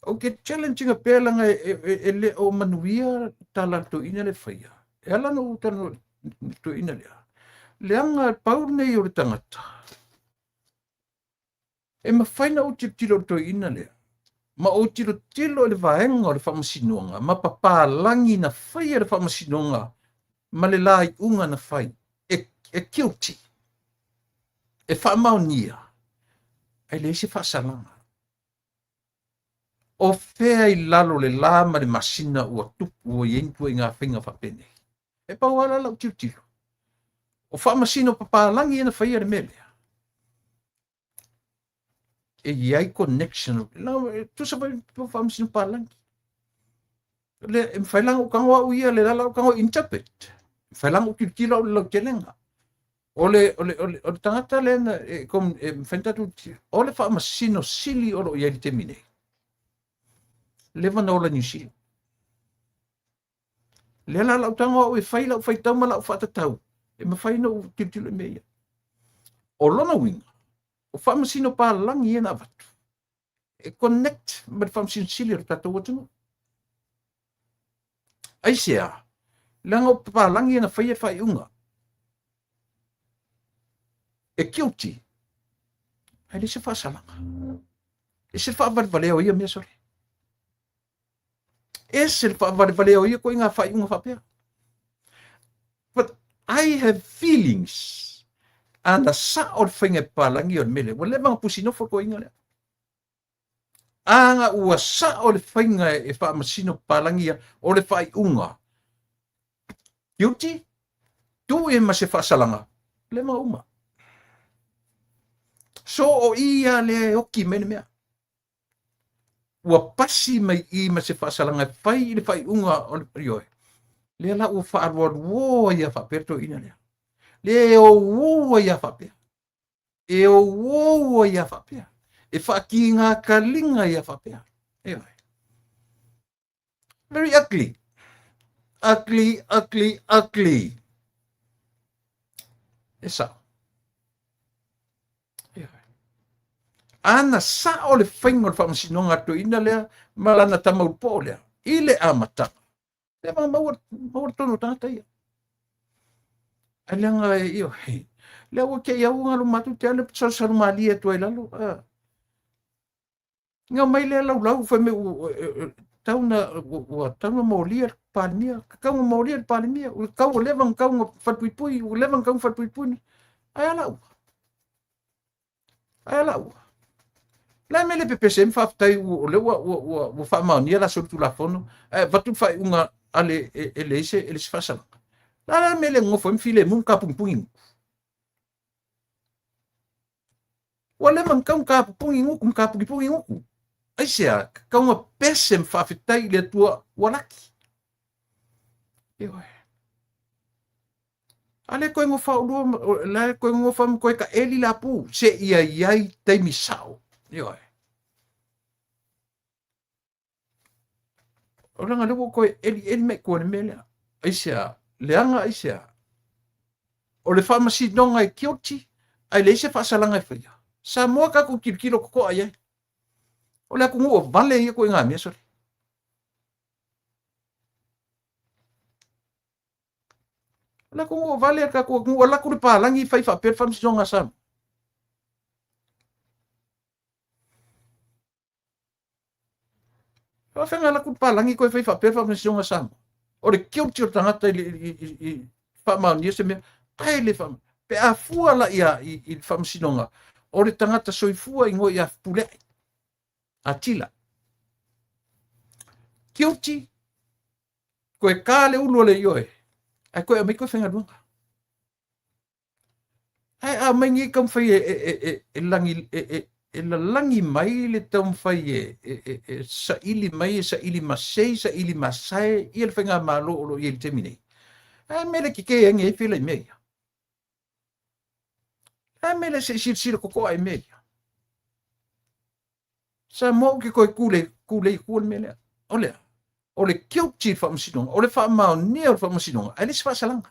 Ou te challenge ina pea laga e le o manuia tala a le toeaina le faia. E ala ona ou talanoa i le toeaina lea. Leaga pau lenei o le tagata. E mafai ona ou tilotilo i le toeaina lea, ma ou tilotilo i le vaega o le faamasinoga ma papalagi na faia le faamasinoga ma le laiuga na fai e guilty, e faamaonia, ae leai se faasalaga. O fea i lalo o le la ma le masina ua tupu ua i ai ni ituaiga faiga faapenei? E pau lava la lau tilotilo. O faamasino papalagi ia na faia le mea lea. E i ai connection. Tusa foi faamasino papalagi. Le, e mafai la ona ou tago au ia, le la la ou tago interpret. E mafai la ona ou tilotilo au i le lautelega. O le tagata lea na, e mafai ona tatou tilotilo. O le faamasino sili o lo o i ai i le taimi nei. Leva na ola i Niu Sila. Lea la lau tago au e fai lau faitau ma lau faatatau. E mafai ona ou tilotilo i mea ia. O lona uiga, o faamasino palagi ia na avatu, e connect ma le faamasino sili o le tatou atunuu. Aisea, leaga o papalagi ia na faia le faaiuga. E guilty, ae leai se faasalaga. E ese le faavalevalea o ia mea sole. Ese le faavalevalea o ia ituaiga faaiuga faapea. But I have feelings ana sao le faiga e papalagi o le mea lea. Ua leva ona pusi nofo le toeaina lea. Ana ua sao le faiga e faamasino papalagi ia o le faaiuga. Guilty, tuu i ai ma se faasalaga, leva uma. So o ia lea e oki mai le mea. Ua pasi mai i ma se faasalaga e fai i le faaiuga o le ioe. Lea la ua faaalualuoa ia faapea le toeaina lea. Lea e ououa ia faapea. E ououa ia faapea. E faakigakaliga ia faapea. Ioe. Very ugly. Ugly, ugly, ugly. E sao. Ana sao le faiga o le faamasinoga a le toeaina lea ma lana tama ulupoo lea i le amataga. Lea ma maua, maua le tonu o tagata ia. Ai leaga e io, hei, lea ua te i au ngalo mātou te ale salusalu malie atu ai lalo. Nga mai lea laulau fai mai tatau na ua tatau na molia le Palemia, tatau na molia le Palemia, ua tatau ua leva ona tatau ona falepuipui, ua leva ona tatau ona falepuipui. Ae a la ua? Ae a la ua? Le a le mea le pepese ai ma faafetai o lea ua, ua, ua, ua faamaonia la solitulafono, ae avatu le faaiuga a le, e, e leai se, e leai se faasalaga. Le a le mea le nonofo ai ma filemu ma tapugipuginu? Ua leva ona tatau ona tapupugi gutu ma tapugipugi gutu. Aisea? Tatau ona pese ma faafetai i le Atua ua laki. Ioe. A le toe nofa ulua, la toe nofa ma toe taeli la pu, se ia i ai taimi sao. Ioe. O leaga lea ua toe elieli mai tua i le mea lea. Aisea? Leaga aisea? O le faamasinoga e guilty, ae leai se faasalaga e faia. Samoa tatou tilotilo totoa i ai. O le atunuu o vale ia ituaiga mea sole. O le atunuu o vale le tatou atunuu, alu atu le palagi fai faapea le faamasinoga a Samoa. Faafegai alu atu le palagi toe fai faapea le faamasinoga a Samoa. O le guilty o le tagata i, i, i, i faamaonia se mea, ae le fa, pe a fua la ia i, i le faamasinoga, o le tagata soifua igoa ia Fepuleai, Atila. Guilty, toe ta le ulu o le ioe, ae toe aumai toe faigaluega. Ae a aumai nei taumafai e, e, e, e, e, lagi, e, e, e lalagi mai le taumafai e, e, e, e saili mai, e saili masei, saili masae ia le faigamalo o lo o i ai i le taimi nei. Ae mea le kekē ai nei fela i mea ia. Ae mea le se i silasila totoa i mea ia. Samoa ou te toe kule, kule i tua le mea lea. O lea, o le guilty i le faamasinoga, o le faamaonia o le faamasinoga, ae le se faasalaga.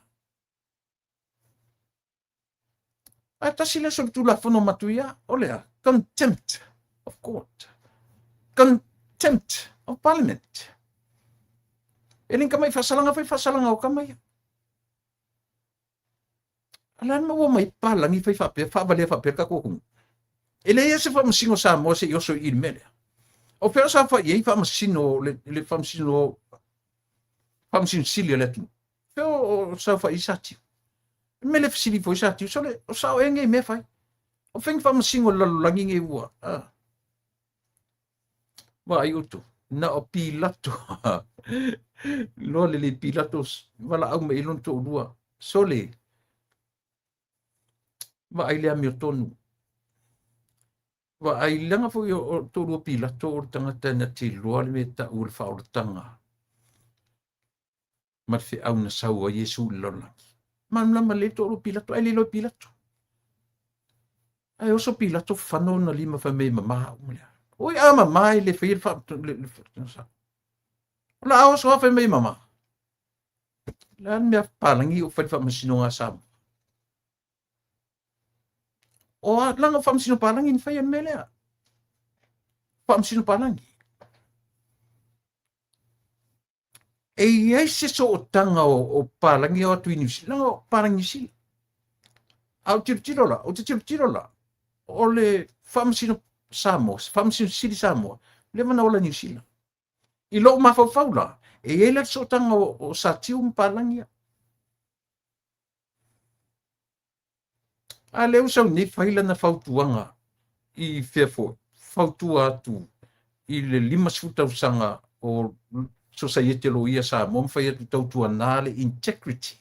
Ae tasi lea solitulafono matuia, o lea, contempt of court, contempt of parliament. E le mai faasalaga foi faasalaga o tama ia. A le a le mea ua omai palagi fai faapea, faavalea faapea le tatou atunuu? E leai lava se faamasino Samoa se i oso i i le mea lea. O fea o saofai i ai faamasino, le, le faamasino, faamasino sili a le atunuu? Fea o saofai i Satiu? Le mea le fesili foi Satiu, sole, o sao ea nei mea fai? O fea ni faamasino le lalolagi nei ua, ah. Vaai outou, na o Pilato. Loa lelei Pilato valaau mai i lona toalua. Sole, vaai le amiotonu. Vaai, leaga foi o toalua Pilato o le tagata na te iloa le mea e tau o le faaolataga ma le feau na sau ai Iesu i le lalolagi. Malamalama lelei toalua Pilato, ae le iloa e Pilato. Ae oso Pilato fano ona lima fai mai e mamā au ma le a. Oi a mamā e le faia le fa... O la a oso a fai mai e mamā. Le a le mea palagi o fai le faamasinoga a Samoa. O a langa o faamasino palagi ni faia le mea lea. Faamasino palagi. E i ai se sootaga o, o palagi o atu i Niu Sila, o palagi Niu Sila. A ou tilotilo la, ou te tilotilo la, o le faamasino Samoa, faamasino sili Samoa, leva na ola Niu Sila. I lou mafaufau la, e i ai la le sootaga o, o Satiu ma palagi ia. A lea ua sau nei fai lana fautuaga i fea foi, fautua atu i le 50 tausaga o Sosaiete Loia Samoa ma fai atu tautuana le integrity.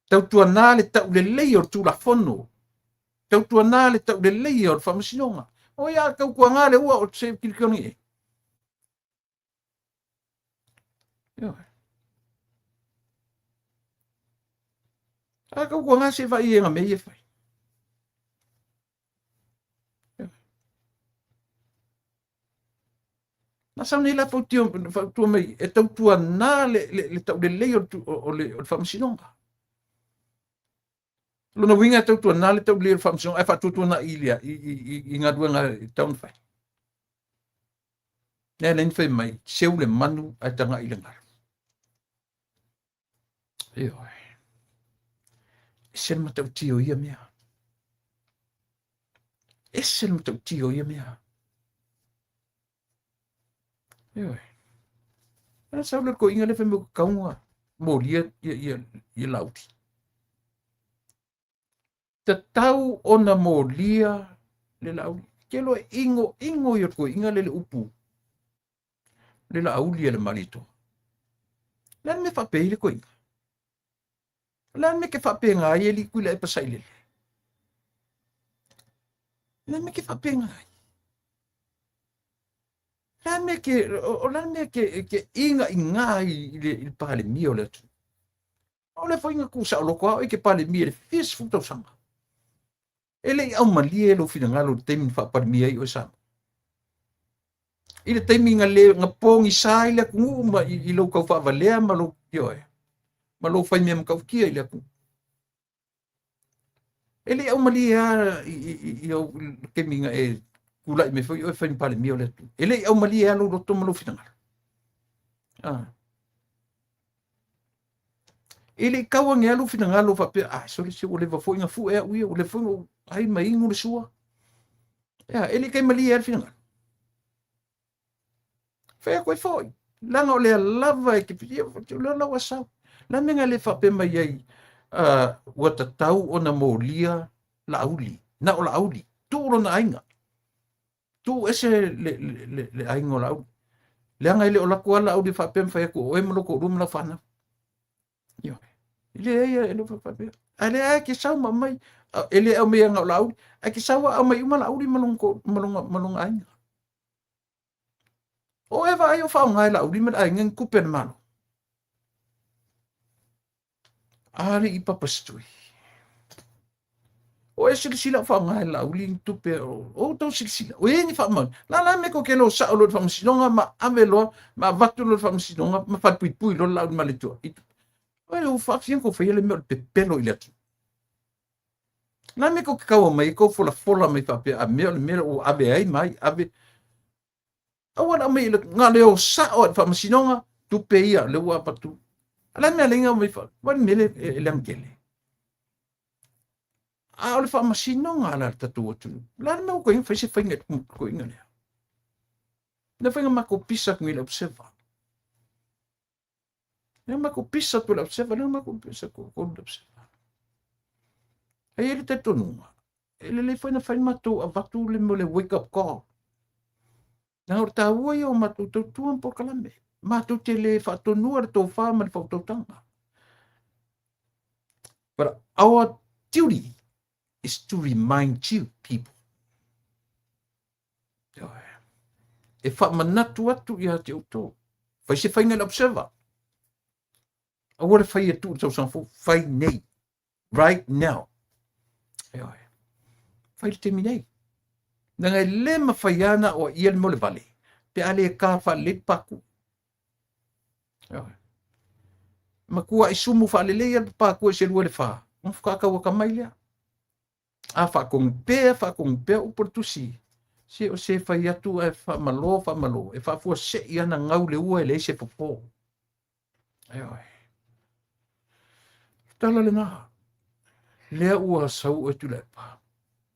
Tautuana le taulelei o le Tulafono. Tautuana le taulelei o le Faamasinoga. O ia tautuana le ua o se kilikio nei. Ioe. A kau kua ngā se vai e ngā mea i e whai. Na sau nei la fautio, fautua mai, e tautua nā le, le, le tau le lei o, o, o le, o le faamasinoga. Lona uiga e tautua nā le tau lei o le faamasinoga, ae faatuatua i, i, i, i, i galuega e tau na fai. Lea na fai mai, seu le manu ae tagai i le galu. Ioe. Ese le matautia o ia mea. Ese le matautia o ia mea. Ioe. A sau le toeaina lea fai mai ua tatau ona molia ia Laauli. Tatau ona molia le Laauli. Ke loa e inoino ia toeaina lea le upu le Laauli a le Malietoa. O le a le mea e faapea ai le toeaina? O le a le mea e te faapena ai alii Tuilaepa Sailele? O le a le mea e te faapena ai? O le a le mea e te, o le a le mea e te inaina ai i le Palemia o le atunuu? O lea foi na tuusaoloto lava oe e te Palemia i le fia sefulu tausaga. E le i aumalie lou finagalo i le taimi na faa-Palemia ai oe Samoa. I le taimi na le na pogisa ai le atunuu ma i lou taufaavalea ma lou, ioe, ma lou faimea matautia i le atunuu. E le i aumalie lava i le taimi na e tulai mai foi oe e fai ma Palemia o le atunuu. E le i aumalie lava lou loto ma lou finagalo. Ah. E le i tau ane lava lou finagalo faapea, ah, sole se ua leva foi na fue au ia, ua leva foi na ou ai ma inu le sua. Ea, e le i taimalie lava le finagalo. Fai atu ai foi, leaga o lea lava e te ia, o lea lau asau. La mea na le faapea mai ai, ua tatau ona molia Laauli, na o Laauli, tuu lona aiga. Tuu ese le aiga o Laauli. Leaga e le o latu lava Laauli faapea ma fai atu o oe ma lou toalua ma lau fanau. Ioe. E leai, e le faapea. A lea e te sau ma aumai, e le aumaia na o Laauli, ae te sau lava aumai uma Laauli ma lona aiga. O e vaai o faaaoga e Laauli ma le aiga ni tupe a le Malo. Alii papasitui. O e silasila o faaaoga e Laauli ni tupe o outou silasila. O i ai ni faamaoni. La la me ko ke lo sao lo le faamasinoga ma ave loa ma avatu loa le faamasinoga ma falepuipui loa le Laauli Malietoa. Oe ua faafia kou faia le mea o le pepelo i le atunuu. La me kou te tau aumai ai kou folafola mai faapea a mea o le mea ua ave ai ma ai ave. Aua le aumai i le na le o sao i le faamasinoga tupe ia le ua avatu. A la mea lenga mai fa wa le mele e le angele. A o le faamasinoga a la le tatou atunuu. La le mea ua koinga fai se faiga i koinga lea. Le faiga matou pisa atu nei le observer. Lea matou pisa atu le observer, lea matou pisa atu le observer. Ai e le talitonuga, e lelei foi na fai matou avatu le mea o le wake up call. Na o le taua ia o matou tautua ma polokalame. Matou te le faatonua le tofa ma le faautautaga. But our duty is to remind you people. E faamanatu atu ia te outou. Fai se faiga i le observer. Aua le fai e tuu i le tausaga fou. Fai nei. Right now. Ioe. Fai le taimi nei. Leaga e le mafai lava ona aoaia le mea o le vale pe a le ka faalelei le paku. Ioe. Matuai sumu faalelei lava le paku e se lua i le fa, ona faatoa tau atamai lea. A faatonu pea, faatonu pea upu o le tusi. Se o se fai atu ae faamalo, faamalo, e faafuasei ana gau le ua e leai se fofo. Ioe. Tala lena. Lea ua sau oe Tuilaepa.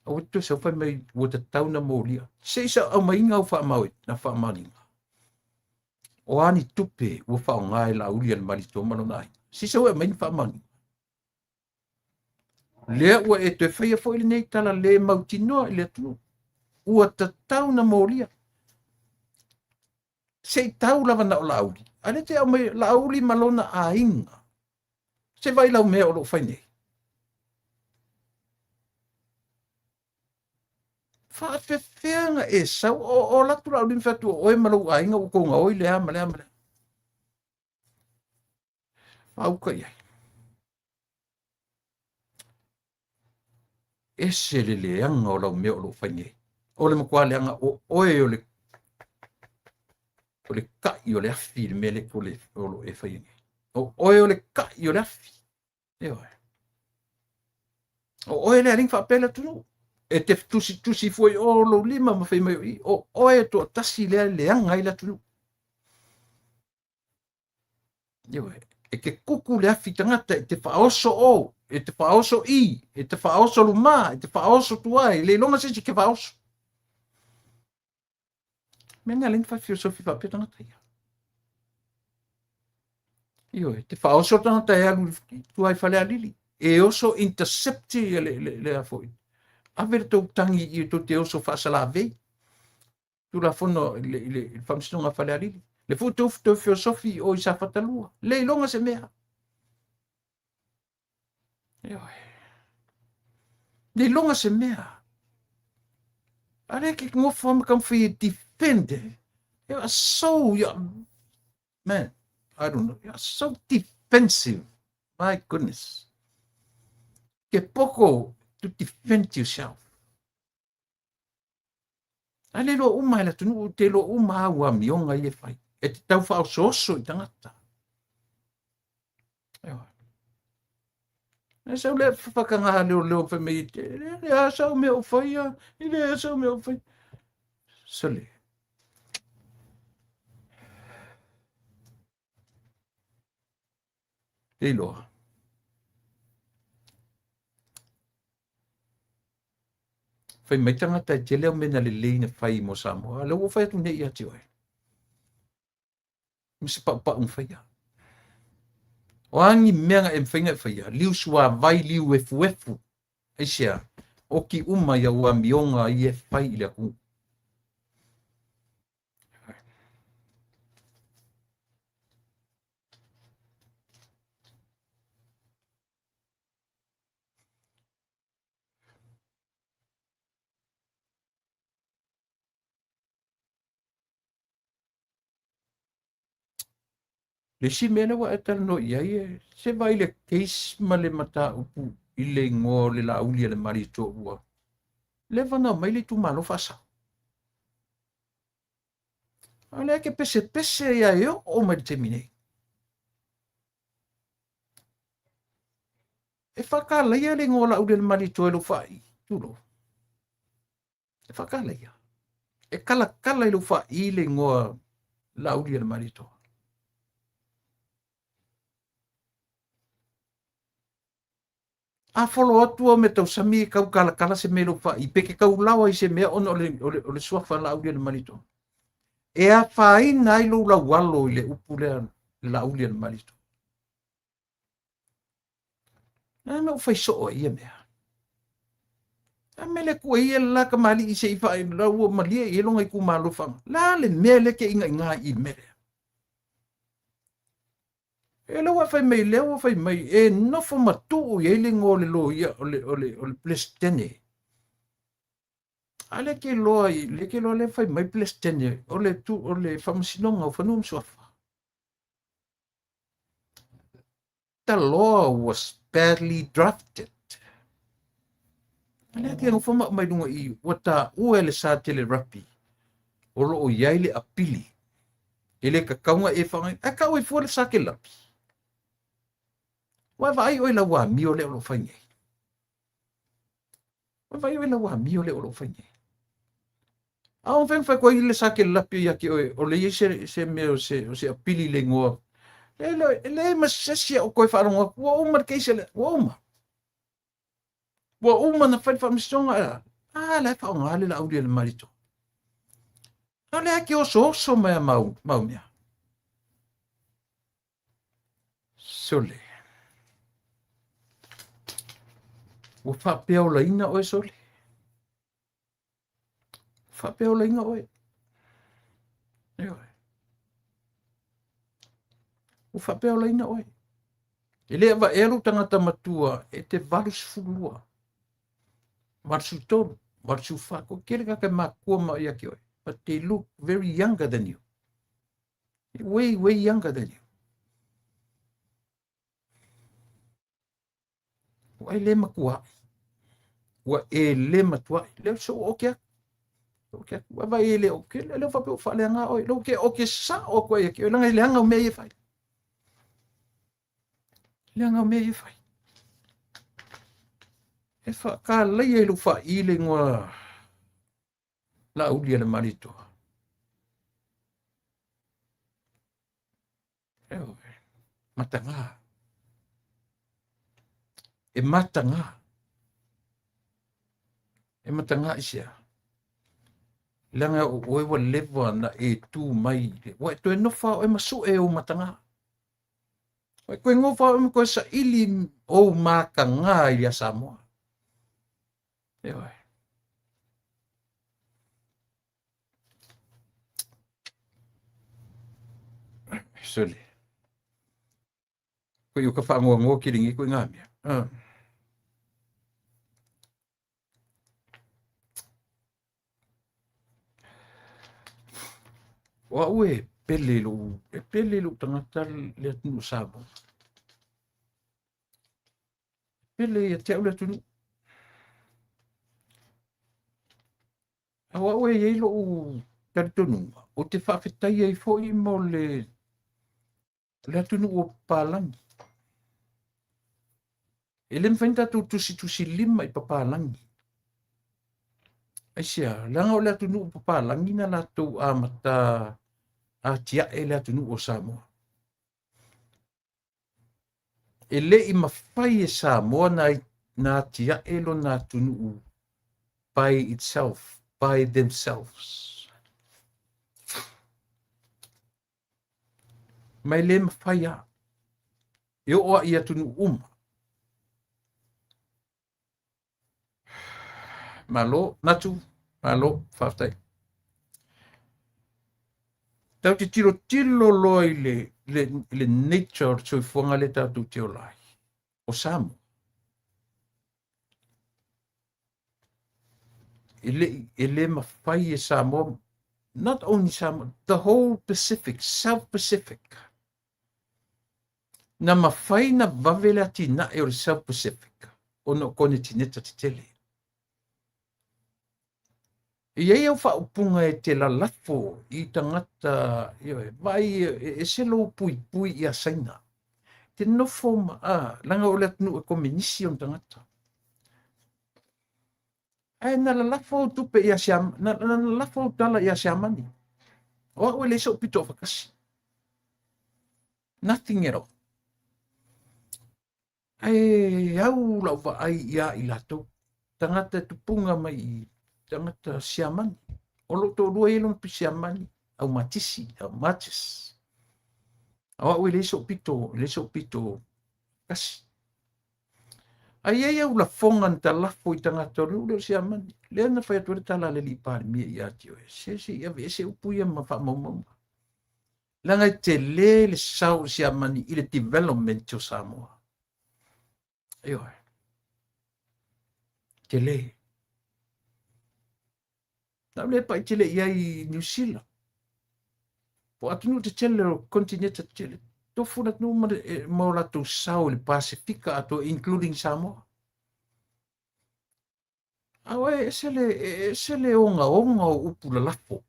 Aua te toe sau fai mai ua tatau na molia. Se i sa aumaiga au faamaoi, na faamaoniga. O a ni tupe ua faaaoga e Laauli a le Malietoa ma lona aiga. Se i sau e aumai ni faamaoniga. Lea ua e toe faia foi lenei tala le mautinoa i le atunuu. Ua tatau na molia. Se i tau lava na o Laauli. A lea te aumai Laauli ma lona aiga. Se vai lau mea o lo o fai nei. Faafefea na e sau o alu atu Laauli ma fai atu o oe ma lou aiga ua tou gaoi le a ma le a ma le a. Faauka i ai. Ese le leaga o lau mea o lo o fai nei. O le matua leaga o oe o le o le kai o le afi i le mea lea o le o lo o e faia nei. O oe o le kai o le afi. Ioe. O oe le alii faapea le atunuu. E te tusitusi fua i o lou lima ma fai mai o i, o oe e toatasi lea e leaga ai le atunuu. Ioe, e te kuku le afi tagata, e te faaoso o, e te faaoso i, e te faaoso lumā, e te faaoso tuā, e le iloga se isi ke faaoso. Mea na leni faafilosofi faapea tagata ia. Ioe, te faaoso tagata e alu i tua i Falealili. E oso intercept ia le a foi. Ave le tou tagi i tou te oso faasalavei. Tulafono i le Faamasinoga a Falealili. Le foi tou toe filosofi i o i Safata 2. Le iloga se mea. Ioe. Le iloga se mea. A lea ke ngofo ma taumafai e defend. You are so, you are, man, I don't know. You are so defensive. My goodness. Ke poko to defend yourself. A le loa uma e le atunuu, te loa uma au amioga ia e fai. E te tau faaosooso i tagata. Ioe. E sau le whakangā leo leo whai mai, le le a sau mea o whaia, i le a sau mea o whaia. Sole. Le iloa. Fai mai tagata e tele au mea na lelei na fai mo Samoa. A lea ua fai atu nei ia te oe. Ma se paupau na faia. O a ni mea na e mafai ona e faia, liu suavai, liu efuefu. Aisea? Oki uma i au amioga ia e fai i le atunuu. Le isi mea lea ua e talanoa i ai, se vaai i le case ma le mataupu i le igoa o le Laauli a le Malietoa ua leva ona aumai le itumalo faasao. A o lea ke pesepese ia e oo mai le taimi nei. E faakalaia le igoa o Laauli a le Malietoa i lou faai, tulou. E faakalaia. E kalakala i lou faai le igoa Laauli a le Malietoa. A folo atu au meatausami e tau kalakala se mea i lou faai, pe ke tau laoa i se mea ona o le suafa Laauli a le Malietoa. E afaina ai lou laualo i le upu lea Laauli a le Malietoa. Na mea ua fai soo ai ia mea. A mea le kua ia la kamali'i se i whae la ua malie i longa i kumalo whanga. La le mea le ke inga inga i mea lea. E le ua fai mai lea ua fai mai e nofo matuu i ai le igoa o le loia o le Peresetene. A le ke loa i le ke loa le fai mai Peresetene o le tu o le Faamasinoga o Fanua ma Suafa. The law was badly drafted. A lea ke nofo ma mai lunga i ua taua e le Satele Rapi o loo i ai le apili. E le tatau ona e whangai. Ae kau e fua le Satele Rapi. Ua vaai oe lau amio lea o loo fai nei. Ua vaai oe lau amio lea o loo fai nei. A o fai fai koe i le Satele Rapi ia ke oe o le iai se mea o se apili le igoa. E le ma se isi o koe whaalongo atu. Ua uma le case le, ua uma. Ua uma na fai le faamasinoga, a la e faaaoga le Laauli a le Malietoa. A lea ke osooso mai a mau, mau mea. Sole. Ua faapeaolaina oe, Sole. Ua faapeaolaina oe. Ioe. Ua faapeaolaina oe. E le avaea lou tagata matua e te 82, 83, 84. Ko tele tagata e matua ma ia ki oe. But they look very younger than you. Way, way younger than you. Ua e le matuaʻi. Ua e le matuaʻi. Leo so o ke aku. O ke aku. Ua vai e le o ke leo faapea ua faaleaga oe. Leo ke o ke sao atu ai ia te oe. Leaga e leaga au mea ia e fai. Leaga au mea ia e fai. E faakalaia i lou faai le igoa Laauli a le Malietoa. Ioe. Matagā. E matagā. E matagā i sea. Leaga o oe ua leva na e tu mai, ua e toe nofo lava oe ma sue ou mataga. Ua e toe nofo lava oe ma toe saili ou mataga ia Samoa. Ioe. Sole. Ko i ka whaangoangoa ki ringi ko i ngā mea. O au e pele i lou, e pele i lou tagata le atunuu o Samoa. E pele ia te au le atunuu. O au e i ai lou talitonuga, ou te faafetai ai foi mo le atunuu o papalagi. E le mafai ona tatou tusitusilima i papalagi. Aisea, leaga o le atunuu papalagi na latou amata atiae le atunuu o Samoa. E le i mafai e Samoa na atiae lona atunuu by itself, by themselves. Ma e le mafai lava. E oo lava i atunuu uma. Malo, Natu, malo, faafetai. Tatou te tilotilo loa i le nature o le soifuaga lea tatou te ola ai, o Samoa. E le mafai e Samoa, not only Samoa, the whole Pacific, South Pacific. Na mafai na vave le atinae o le South Pacific ona o konetineta tetele. E i ai au faaupuga e te lalafo i tagata, ioe, vaai e ese lou puipui ia Saina. Te nofo ma, leaga o le atunuu e komenisi ona tagata. Ae na lalafo au tupe ia Siamani, na lalafo au tala ia Siamani. O au e leai sou pito afatasi. Nothing at all. Ae au lau vaai ia i latou. Tagata tupunga mai i tagata Siamani. O lou toalua ia lona Siamani, au matisi, au matis. O au e leai sou pito, leai sou pito kasi. Ae i ai au lafoga na talafo i tagata o le nuu lea o Siamani. Lea na fai atu ai le tala a le alii Palemia ia te oe. Se se i aveese upu ia ma faamaumauga. Leaga e tele le sao o Siamani i le development o Samoa. Ioe. Tele. Na le pai tele i ai i New Zealand. Po atunuu tetele o kontineta tetele. Tofu le atunuu ma o latou sao i le Pasefika atoa, including Samoa. A oe ese le ogaoga o upu lalafo.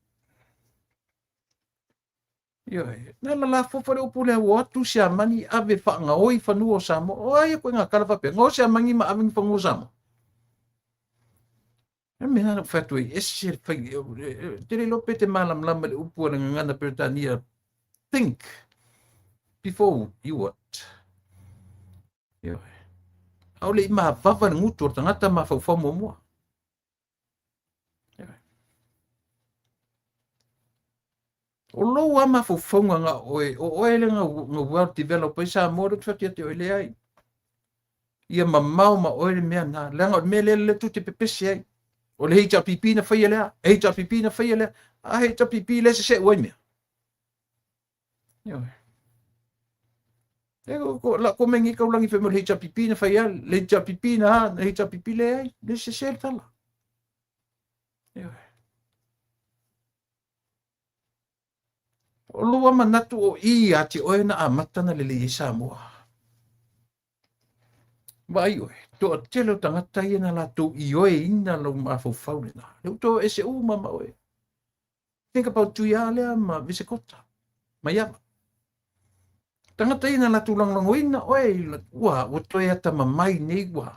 Ioe, na lalafo foi le upu lea ua o atu Siamani ave faagaoi fanua o Samoa. O ai koe ngā kala faapea, ngao Siamani ma ave ni fanua o Samoa. E mea na fai atu ai, ese le fai, te le iloa pe te malamalama i le upu a le gagana Peretania, think before you what. Ioe. A o le i mavava le gutu o le tagata mafaufau muamua. Ioe. O lou lava mafaufauga na oe, o oe le na well develop ai Samoa, lea ou te fai atu ia te oe, leai. Ia mamao ma oe le mea na, leaga o le mea lea lea tou te pepese ai. O le HRPP na faia lea, HRPP na faia lea, a HRPP lea seseu ai mea. Ioe. E ko la ko mengi kau langi whai mo le HRPP na faia, le HRPP na ha, le HRPP leai, le sese le tala. Ioe. O lou lava manatu o i ia te oe na amata na lelei ai Samoa. Vaai oe, toatele o tagata ia na latou ioeina lou mafaufau lena. Lea ua toe ese uma ma oe. Think about Tuia lea ma Visekota, ma Iava. Tagata ia na latou lagolagoina oe, ua toe atamamai nei ua.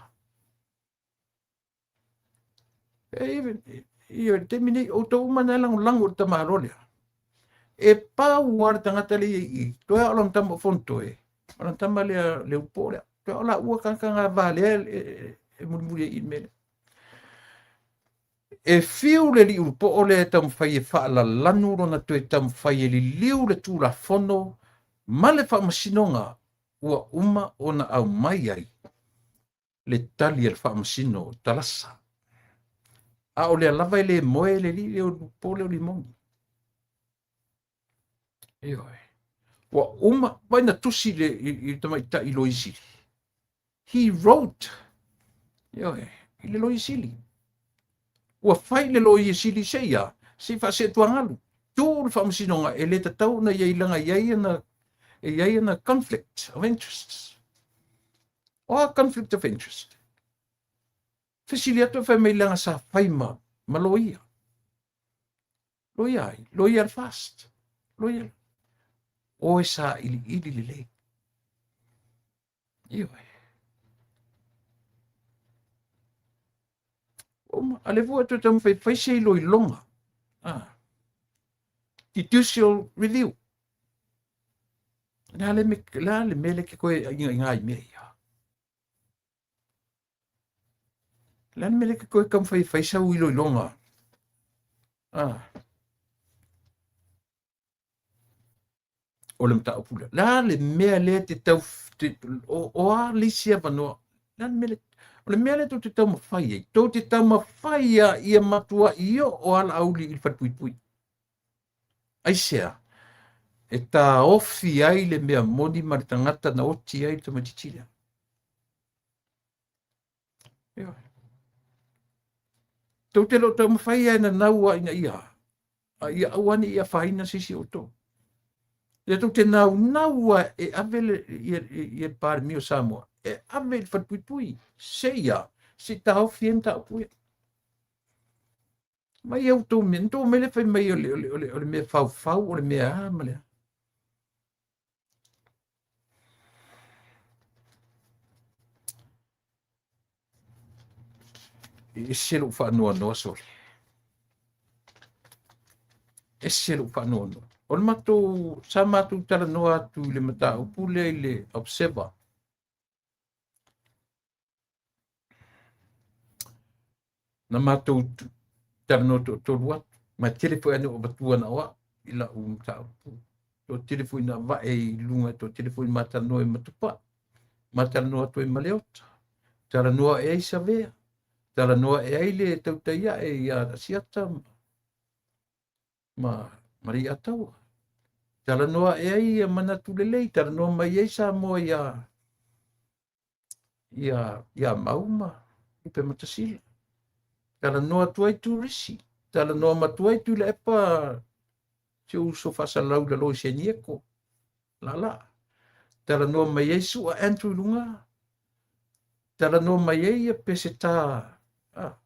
I le taimi nei, outou uma na e lagolago i le tamaloa lea. E pau lava le tagata lea i i, toe lava o lana tama o Fonotoe, o lana tama lea le upo lea. Toe lava o laua tagata na valea e mulimuli ai i le mea lea. E fiu le alii ulupoo lea e taumafai e faalalanu lona toe taumafai e liliu le Tulafono ma le Faamasinoga ua uma ona aumai ai le tali a le Faamasino o Talasa. A o lea lava e le moe le alii lea ulupoo lea o Limoni. Ioe. Ua uma, vai na tusi i le, i le tamaitai Loia Sili. He wrote, ioe, i le Loia Sili. Ua fai le Loia Sili se ia, se i faaseetuagalu. Tu le faamasinoga e le tatau ona i ai leaga e i ai ana, e i ai ana conflict of interests. O a conflict of interest? Fesili atu e fai mai leaga sa fai ma, ma loia. Loia ai, loia le fast. Loia. Oe sa iliili lelei. Ioe. Uma, a le fua toe taumafai fai se iloiloga. Ah. Judicial review. Le a le me, le a le mea le ke koe inga inga i mea ia. Le a le mea le ke koe taumafai fai sau iloiloga. Ah. O le mataupu lea. Le a le mea lea te tau, te, o, o a le isi avanoa? Le a le mea lea, o le mea lea tou te taumafai ai, tou te taumafai a ia matuai oo lava Laauli i le falepuipui. Aisea? E taofi ai le mea moni ma le tagata na oti ai le tamaitiiti lea. Ioe. Tou te le o taumafai lava e nanau lava ina ia, a ia aua ne i afaina se isi o outou. Ia tou te naunau lava e ave le, ia, ia le Palemia o Samoa, e ave i le falepuipui, se i a, se i taofi ai mataupu ia. Mai au tou mea, tou mele fai mai o le, o le, o le, o le mea faufau, o le mea a ma le a. E ese lou faanoanoa sole. Ese lou faanoanoa. O le matou, sa matou talanoa atu i le mataupu lea i le Observer. Na matou talanoa toatolu atu, ma e tele foi ane o avatua na o au i lau mataupu. Toatele foi na avae i luga, toatele foi ma talanoa i Matupa'i, ma talanoa atu ai ma Leota, talanoa e ai Savea, talanoa e ai le tautai ae ia Asiata ma Mali'ataua. Talanoa e ai ia manatu lelei, talanoa mai ai Samoa ia ia ia Mau ma Lupematasila. Talanoa atu ai Turisi, talanoa matu ai Tuilaepa si ou uso faasalalau i lalo i Senieko, Laalaa. Talanoa mai ai Su'a Andrew i luga. Talanoa mai ai ia Peseta ah,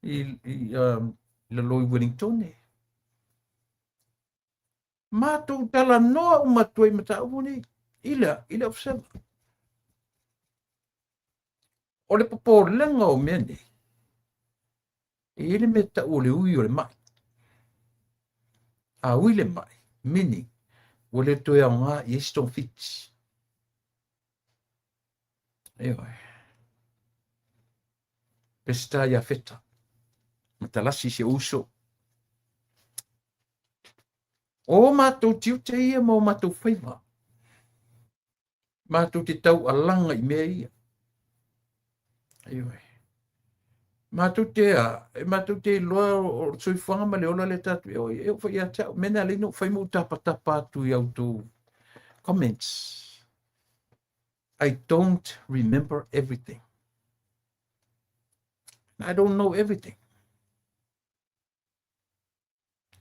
i, i, um, i lalo i Wellingtone. Matou talanoa uma atu ai mataupu nei i le, i le observer. O le popolega o mea nei, e i ai le mea tau o le ui o le mai. A ui le mai, meaning, ua le toe aoga i ai se togafiti. Ioe. Peseta ia Feta, Matalasi si ou uso. O matou tiute ia ma o matou faiva. Matou te taualaga i mea ia. Ioe. Matou te a, e matou te iloa o le soifuaga ma le ola lea tatou e oo e oo foi ia te au. Mea na alai na ou fai ma ou tapatapa atu i a outou comments. I don't remember everything. I don't know everything.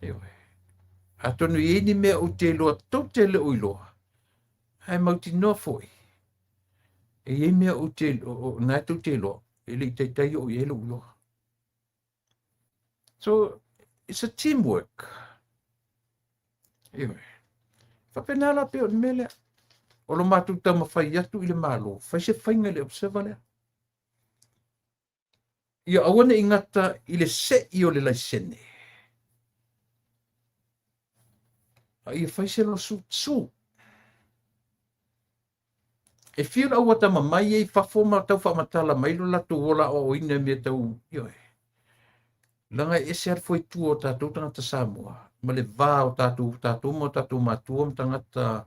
Ioe. Atonu i ai ni mea ou te iloa, tou te le o iloa, ae mautinoa foi, e i ai mea ou te, o, o, na e tou te iloa, e le i taitai oo i ai lou iloa. So, it's a teamwork. Ioe. Faapena la pei o le mea lea. O lo matou taumafai atu i le Malo, fai se faiga i le observer lea. Ia aua ne i gata i le se'i o le laisene, a ia fai se lawsuit, sue. E fiu le au atamamai ia i fafo ma tau faamatala mai lo latou ola aoaoina i mea tau, ioe. Leaga e ese lava le foitua o tatou tagata Samoa ma le va o tatou, tatou ma o tatou matua ma tagata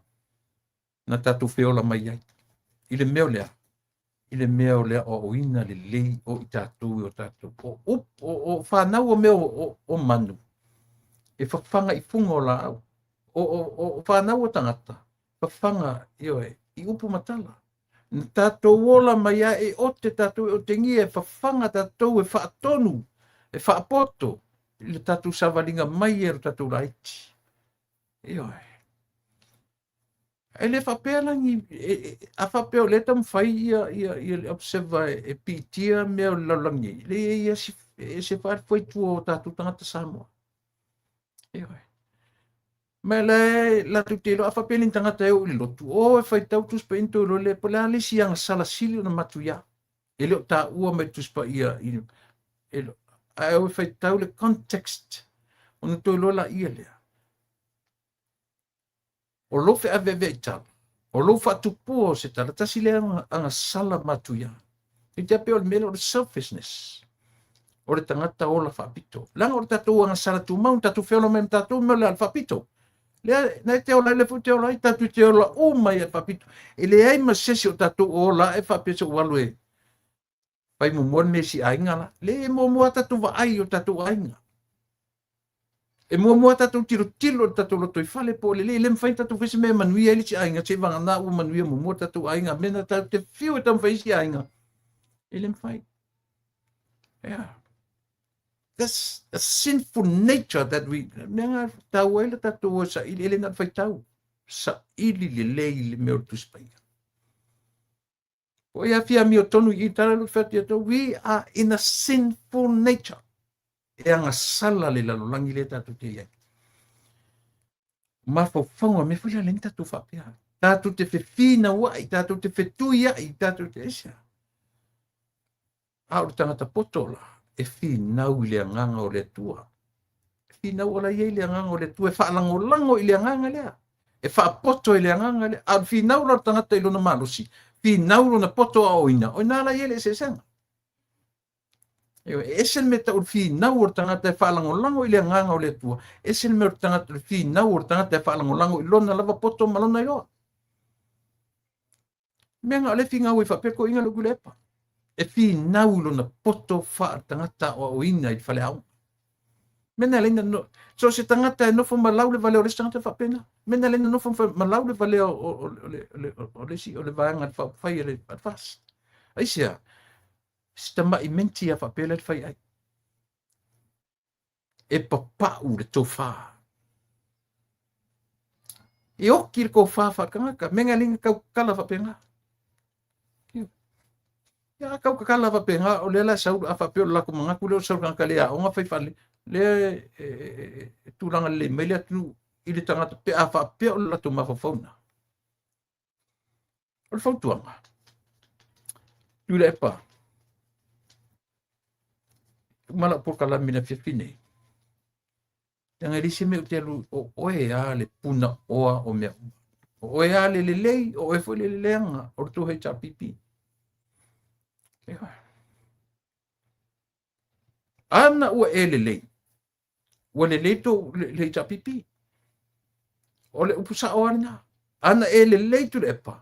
na tatou feola mai ai. I le mea o lea, i le mea o le aoaoina lelei o i tatou e o tatou. O, o, o, o fanau o mea o, o, o manu, e fafaga i fuga o laau. O, o, o fanau o tagata, fafaga, ioe, i upu ma tala. Na tatou ola mai lava e ote tatou e otegia, e fafaga tatou e faatonu, e faapoto i le tatou savaliga mai e lo tatou laiti. Ioe. E le faapea la ni, a faapea o lea e taumafai ia, ia, ia le observer e piitia mea o le lalolagi nei, leai e ese, e ese faafuaitua o tatou tagata Samoa. Ioe. Ma la latou te iloa, a faapea ni tagata e oo i le lotu, o e faitau Tusi Paia ona toe iloa lea, po o le a le isi agasala sili ona matuia. E le o taua mai i le Tusi Paia, i, e, ae o e faitau le context, ona toe iloa laia lea. O lou feaveaveai tala, o lou faatupua o se tala, tasi lea agasala matuia. E te pei o le mea lea o le selfishness, o le tagata ola faapito. Leaga o le tatou agasala tumau, tatou feola mai ma tatou mea o le ala faapito. Lea, na e te ola ai, lea foi te ola ai, tatou te ola uma i le faapito. E leai ma se isi o tatou o ola ae faapea se ua alu e fai muamua le mea i si aiga la. Le e muamua tatou vaai i o tatou aiga. E muamua tatou tilotilo i le tatou lotoifale po o lelei. E le mafai ona tatou fai se mea e manuia ai le isi aiga, seivagana ua manuia muamua le tatou aiga. Mea na tatou te fiu e taumafai isi aiga, e le mafai. Yeah. That's a sinful nature that we... Mea nga taua ai le tatou o saili, e le na o le faitau. Saili lelei le mea o le Tusi Paia. O ia fia amiotonu i tala lu fati atu, we are in a sinful nature. E agasala le lalolagi lea tatou te i ai. Mafaufauga mea foi lea lea tatou faapea. Tatou te fefinauai, tatou te fetuiai, tatou te ese. A o le tagata poto la, e finau i le agaga o le Atua. E finau ola i ai le agaga o le Atua, e faalagolago i le agaga lea. E faapoto i le agaga lea. A o le finau la o le tagata i lona malosi, finau lona poto aoaoina, o i ina la i ai le eseesega. E ese le mea tau o le finau o le tagata e faalagolago i le agaga o le Atua, ese le mea o le tagata, le finau o le tagata e faalagolago i lona lava poto ma lona iloa. Mea na o le finau ai faapea toeaiina le Tuilaepa. E finau i lona poto faaletagata aoaoina i le faleaoga. Mea na laina no, so se tagata e nofo ma lau le valea o le isi tagata faapena. Mea na laina nofo ma lau le valea o le isi o le vaega le faaupufai a le FAST. Aisea? Si tama'i menti a faapea la le fai ai. E papa'u le tofa. E oki le tofa faaletagata, mea na leai na taukala faapena. Ia a taukakala faapena, o lea la e sau, a faapea o le latou manatu lea o le sau tagata le aoga fai faalelei, lea e tulaga lelei mai le atunuu i le tagata pe a faapea o le latou mafaufau lena. O le fautuaga, Tuilaepa, uma lau polokalame i le afiafi nei, leaga e leai se mea ou te alu, o oe lava le punaoa o mea uma. O oe lava le lelei, o oe foi le leleaga o le tou HRPP. Ana ua e lelei, ua lelei tou le HRPP. O le upu sao lava lena. Ana e lelei Tuilaepa,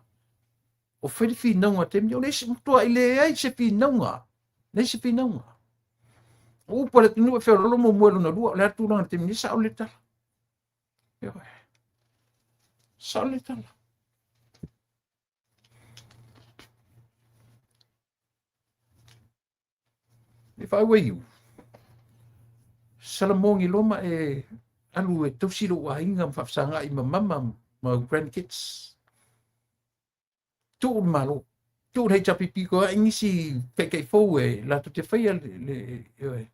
o fai le finauga taimi, o le isi matuai leai se finauga, leai se finauga. O upu a le atunuu e feololo muamua i lona lua, o le a le tulaga i le taimi nei, sao le tala. Ioe. Sao le tala. If I were you, salamogi loa ma e alu e tausi lou aiga ma faafesagai ma mama ma grandkids. Tuu le Malo, tuu le HRPP ko ai nisi taitai fou e latou te faia le, le, le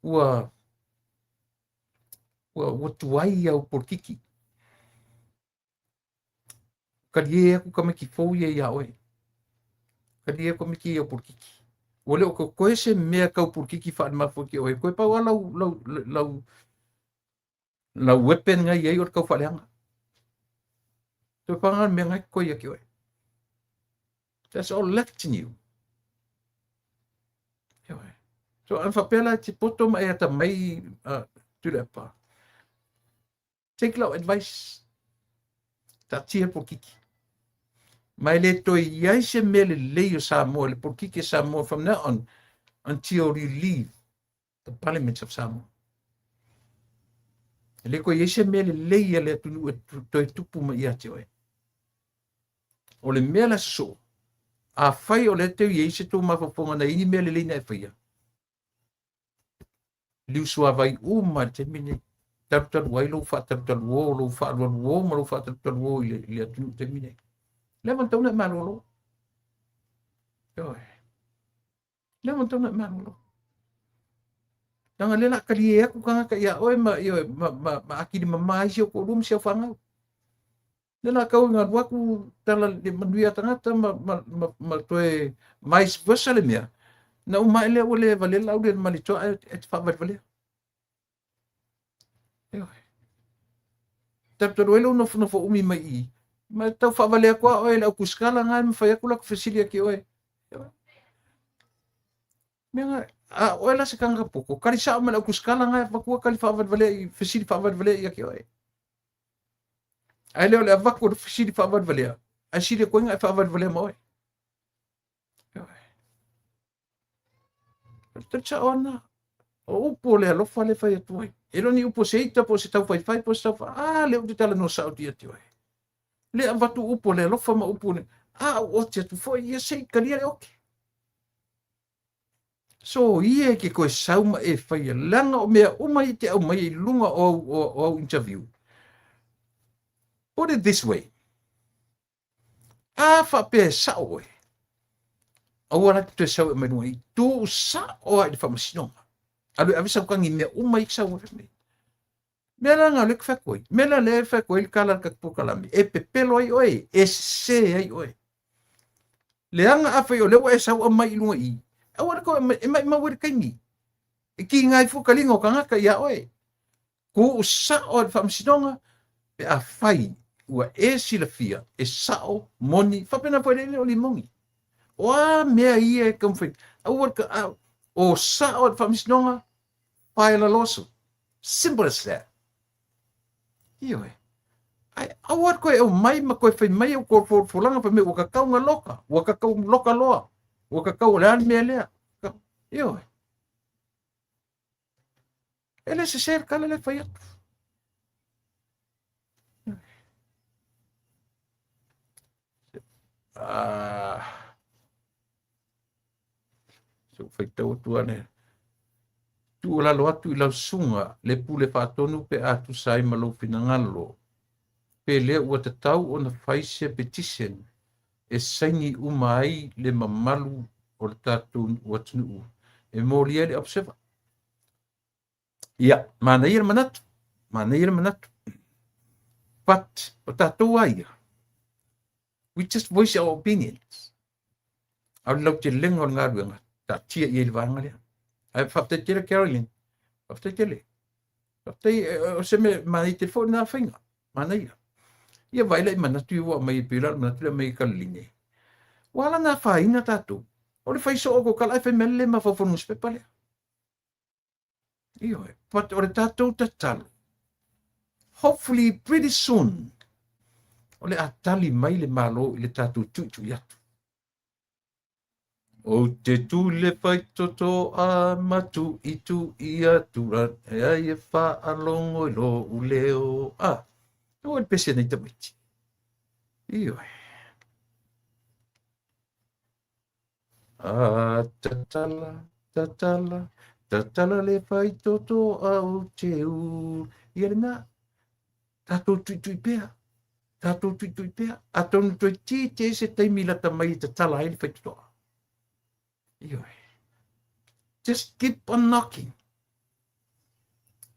ua ua ua tuai au polokiki. Kalie aku tamaiti fou ia iā oe. Kalie aku tamaiti ia i au polokiki. Ua le o totoe se mea tau polokiki faalemafua ki oe. Koe pau lava lau, lau, lau, lau weapon na i ai o le tau faaleaga. Toe pau lava le mea na e totoe ia te oe. That's all left in you. Ioe. So ana faapea la e te poto ma e atamai Tuilaepa, take lau advice, taatia le polokiki. Ma e le toe i ai se mea lelei o Samoa, le polokiki a Samoa from now on until you leave the Parliament of Samoa. E le toe i ai se mea lelei a le atunuu e toe tupu mai ia te oe. O le mea la sosoo, afai o lea tau i ai se tou mafaufauga na i ai ni mea lelei na e faia, liusuavai uma i le taimi lenei, talutalu ai lou faatalutaluō, lou faaalualuō ma lou faatalutaluō i le, i le atunuu i le taimi lenei. Le ava tau na e malolo. Ioe. Le ava tau na e malolo. Leaga lea la talie atu tagata ia oe ma, ioe, ma, ma, ma atili mama ai si au toalua ma si au fanau. Lea la tau ina alu atu tala le manuia tagata ma, ma, ma, ma toe vice versa le mea. Na uma ae lea ua le valea lau le malitoa ae e te faavalevalea. Ioe. Talutalu ai lou nofonofo umi mai i i, ma tau faavalea atu lava oe e le au tusikala na e mafai atu la fesili atu oe. Mea na, a oe la se tagata poto, kali sao ma le au tusikala na e avatua kali faavalevalea i fesili faavalevalea ia te oe. Ae le o le avatu o le fesili faavalevalea, ae sili atu ai na e faavalevalea ma oe. O le tali sao lena. O upu o le alofa le fai atu ai. E le o ni upu o se ita po o se taufaifai po o se taufa. A, lea ou te talanoa sao atu ia te oe. Le avatu upu o le alofa ma upu o le... A, ou ote atu foi ia se i talia le ote. So ia e ke koe sau ma e faia, leaga o mea uma ia e te aumaia i luga o au, o, o au interview. Put it this way, a faapea e sao oe, aua la te toe sau e aumai luga i, tuu sao lava i le faamasinoga. Alu e ave sau tagi i mea uma ia e sau ai nei. Mea la na o lea e fai atu ai. Mea la lea e fai atu ai le tala a le tatou polokalame, e pepelo ai oe, e sese ai oe. Leaga afai o lea ua e sau aumai i luga i i, aua le toe aumai, e maumau ai le taimi. E kiga ai fua taliga o tagata ia oe. Tuu sao i le faamasinoga pe afai ua e silafia e sao, moni, faapena foi le le o limoni. O a mea ia e taumafai, aua le, o sao i le faamasinoga, file a lawsuit. Simple as that. Ioe. Ai, aua le toe aumai ma toe fai mai au folafolaga fai mai ua tatau ona loka, ua tatau loka loa, ua tatau o le a le mea lea. Ioe. E le sese le tala lea e fai atu. Ah. Se ou faitau atu ane. Tuualalo atu i lau susuga le pule faatonu pe a tusa ai ma lou finagalo, pe lea ua tatau ona fai se petition e saini uma ai le mamalu o le tatou atunuu e molia ai le observer. Ia, manaia le manatu, manaia le manatu. But, o tatou a ia, we just voice our opinions. A o le lautelega o le galuega, taatia i ai le vaega lea. Ae faafetai tele Carolyn, faafetai tele. Faafetai, o se mea manaia tele foi lena faiga, manaia. Ia vaai la i manatu ia ua aumai e pei la o le manatu lea aumai e Kaleline. Ua ala ona afaina tatou, o le fai soo o kou tala ae fai mai le le mafaufau i le nusipepa lea. Ioe, but o le tatou tatalo, hopefully pretty soon, o le a tali mai le Malo i le tatou tuitui atu. Ou te tu le faitoto a ma tuitui atu e ai e faalogo i lou leo. Ah, ua le pese nei tamaiti. Ioe. A tatala, tatala, tatala le faitoto a o te u. Ia lena, tatou tuitui pea, tatou tuitui pea. Atonu toe tite se taimi lata mai e tatala ai le faitotoa. Ioe. Just keep on knocking.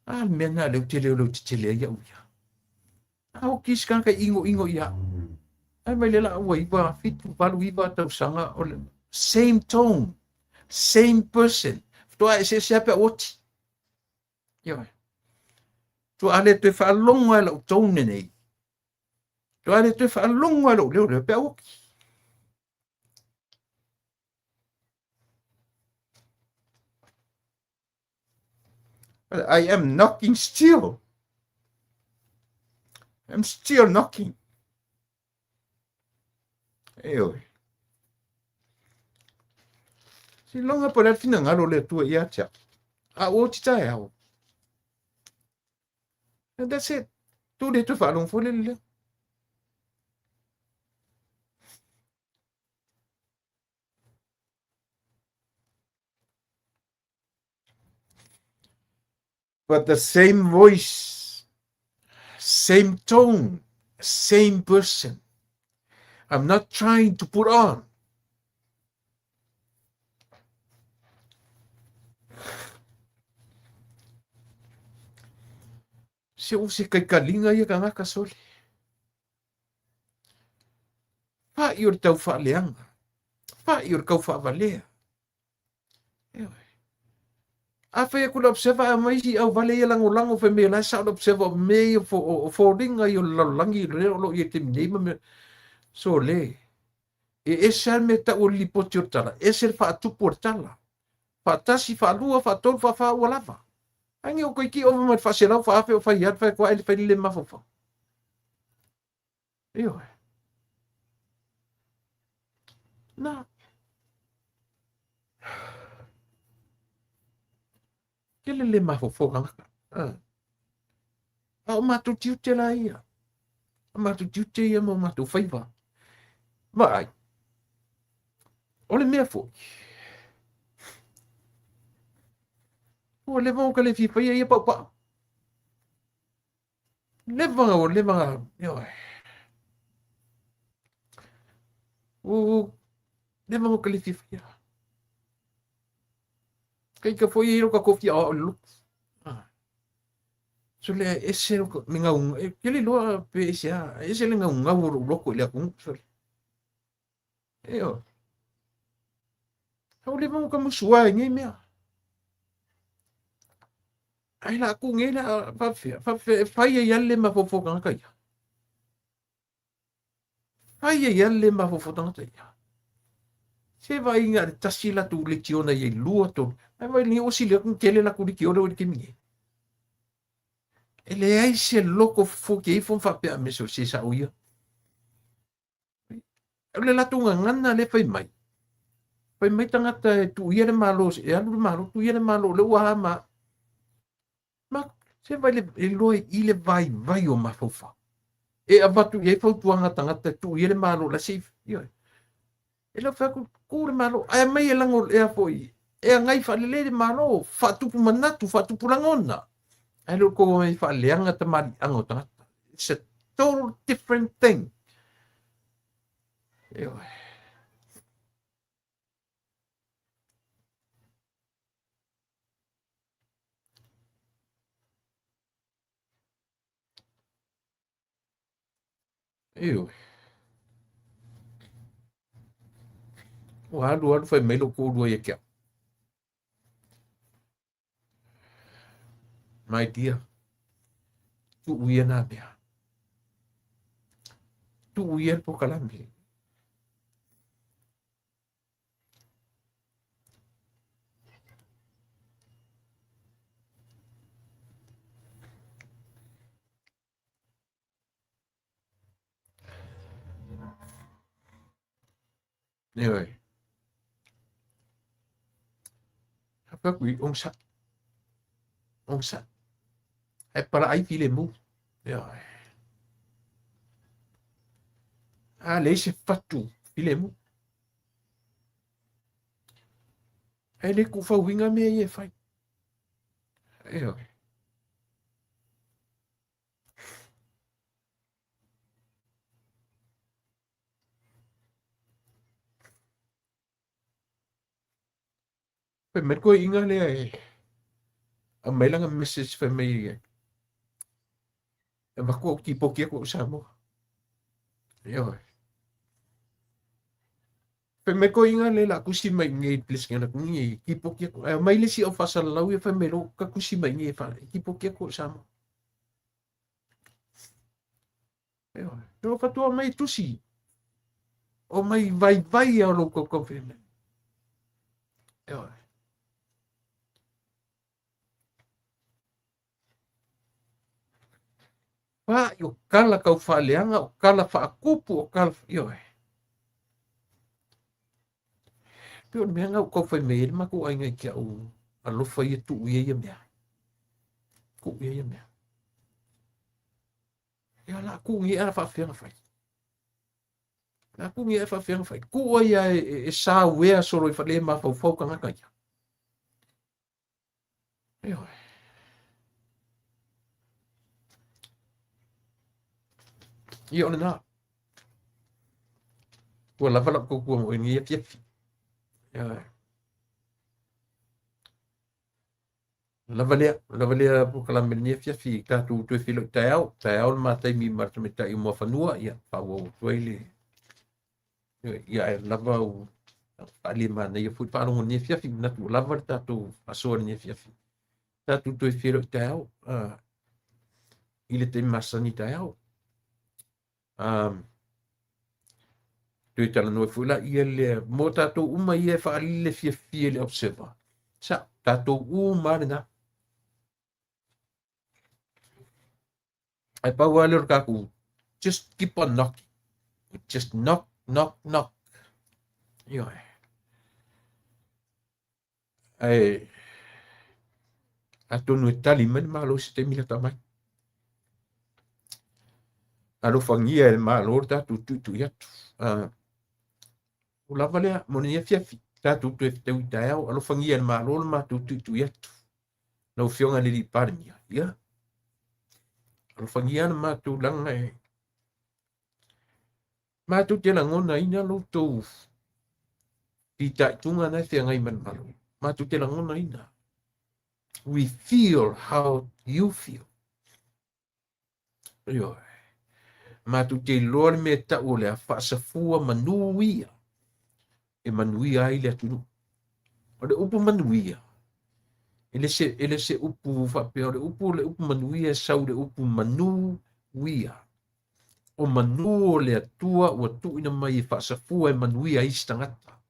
A le mea na leu tele o leu tetele ai au ia. A o kisi kanaka i ingo ingo ia. Ai mai le la ua iwa, fitu, valu iwa tausaga o le same tone, same person. Faatoa eseese lava pe a oti. Ioe. Faatoa le toe faalogo lava i lau tone lenei. Faatoa le toe faalogo lava i lou leo lea pe a oti. But I am knocking still. I'm still knocking. Ioe. Siloga po le finagalo o le Atua ia te au. A ua oti taeao. And that's it. Tu le toe faalogo foi le leo. But the same voice, same tone, same person. I'm not trying to put on. Se o se kaikaliga ia kangaka sole. Fa'i o le tau faaleaga. Fa'i o le kau faavalea. Ioe. Afai aku le observer a mai isi auvale ia lagolago fai mai o la e sao le observer o mea ia o foliga ia o le lalolagi lea o lo o i ai i le taimi nei ma mea. Sole, e ese lava le mea tau o le lipoti o le tala, ese le faatupu o le tala. Faatasi, faalua, faatolu, faafa ua lava. Age o koe ki ova mai le faaselau, faaafe o fai alu, fai atu ae fai le le mafaufau. Ioe. Na. Kele le mafaufau tagata. Ah. A o matou tiute la ia. O matou tiute ia ma o matou faiva. Vaai. O le mea foi. Ua leva ona ka le fia faia ia paupau. Leva, ua leva, ioe. Ua leva ona ka le fia faia. Kai ka foi ai lo ka kofi ao le lotu. Ah. So le ese lo le ngau, e ke le loa pe ese a, ese le ngau ngau o lou loko i le atunuu so le. Ioe. Au leva ona ka musu ai nei mea. Ai la ku nei la faapefea, faapefea e fai ai lava le mafaufau tagata ia. Fai ai lava le mafaufau tagata ia. Se vaaiga a le tasi latou lekiona i ai lua tolu. Ai vai lenei ua sili atu ona tele latou lekiona ua i le taimi nei. E leai se loko fofoki ifo ma faapea a mea so se sao ia. O le latou gagana lea fai mai. Fai mai tagata e tuuia le Malo, e alu le Malo, tuuia le Malo, lea ua a ma... Ma, se vai le, e loa i le vaivai o mafaufau. E avatu i ai fautuaga a tagata e tuuia le Malo, la se i, ioe. E le o fai atu, tu le Malo, ae aumai e lago, e a foi, e agai faalelei le Malo, faatupu manatu, faatupu lagona. Ae le o tou omai faaleaga tamaliiaga o tagata. It's a total different thing. Ioe. Ioe. Ua alu alu fai mai lou toalua ia te au. My dear, tuu ia nā mea. Tuu ia le polokalame. Ioe. Faapea atu i onosai. Onosai. Ae palaai filemu. Ioe. A leai se fatu filemu. Ae le tuufauina mea ia e fai. Ioe. Fai mai le toeaina lea e aumai lana message fai mai e avatu au tipoti atu au i Samoa. Ioe. Fai mai le toeaina lea o le a tusi mai i inei i le Peresetene atu nei e tipoti atu. Ae aumai le isi au faasalalau ia fai mai loa ta tusi mai i inei e tipoti atu au i Samoa. Ioe. Ua faatoa mai tusi. O mai vaivai a o lou tautau fai mai. Ioe. Pa'i o tala tau faaleaga, o tala faatupu, o tala, ioe. Pei o le mea lena ua tau fai mai ai le matou aiga i te au alofa ia tuu ia ia mea. Tuu ia ia mea. Ia la tuu ni a faafefea ona fai. La tuu ni a faafefea ona fai. Tuu ai ia e sauea solo i fale mafaufau tagata ia. Ioe. Ia o lena. Ua lava lau tautua mo lenei afiafi. Ioe. Lava lea, lava lea polokalame lenei afiafi, tatou toe feiloai taeao, taeao le ma taimi ma le tamaitai o Muafanua, ia faaauau atu ai le ia ae lava u faalia manaia foi le faalogo i lenei afiafi, manatu ua lava le tatou faasoa i lenei afiafi. Tatou toe feiloai taeao i le taimi masani taeao. Toe talanoa foi laia lea mo tatou uma ia e faalili le fiafia i le Observer. Sa, tatou uma lava lena. Ae pau lava lea o le tatou just keep on knocking. Just knock, knock, knock. Ioe. Ae atonu e tali mai le Malo i se taimi lata mai. Alofagia e le Malo le tatou tuitui atu. Ua lava lea mo lenei afiafi. Tatou toe fetaui taeao. Alofagia e le Malo le matou tuitui atu. Lau Afioga i le Alii Palemia, ia, alofagia le matou laga e matou te lagonaina lo outou fitaituga na e feagai ma le Malo. Matou te lagonaina. We feel how you feel. Ioe. Matou te iloa le mea e tau o le a faasafua manuia e manuia ai le atunuu. O le upu manuia, e le se, e le se upu faapea, o le upu, le upu manuia e sau le upu manuia. O manu o le Atua ua tuuina mai e faasafua e manuia ai isi tagata.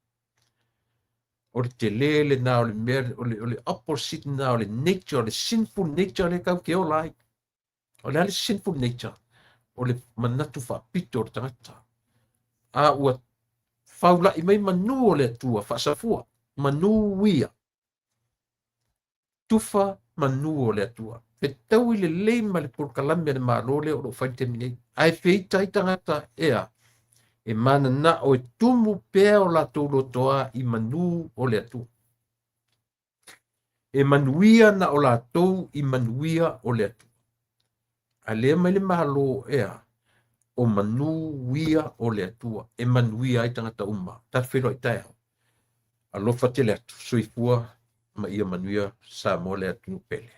O le tele lena o le mea, o le opposite lena o le nature, o le sinful nature lea tatou te ola ai. O le a le sinful nature? O le manatu faapito o le tagata. A ua faula'i mai manu o le Atua faasafua, manuia. Tufa manu o le Atua. Fetaui lelei ma le polokalame a le Malo lea o lo o fai i le taimi nei. Ae feita ai tagata e a? E mananao e tumu pea o latou lotoa i manu o le Atua. E manuia na o latou i manuia o le Atua. A lea mai le Malo e a? O manuia o le Atua e manuia ai tagata uma. Tatou feiloai taeao. Alofa tele atu. Soifua ma ia manuia Samoa le atunuu pele.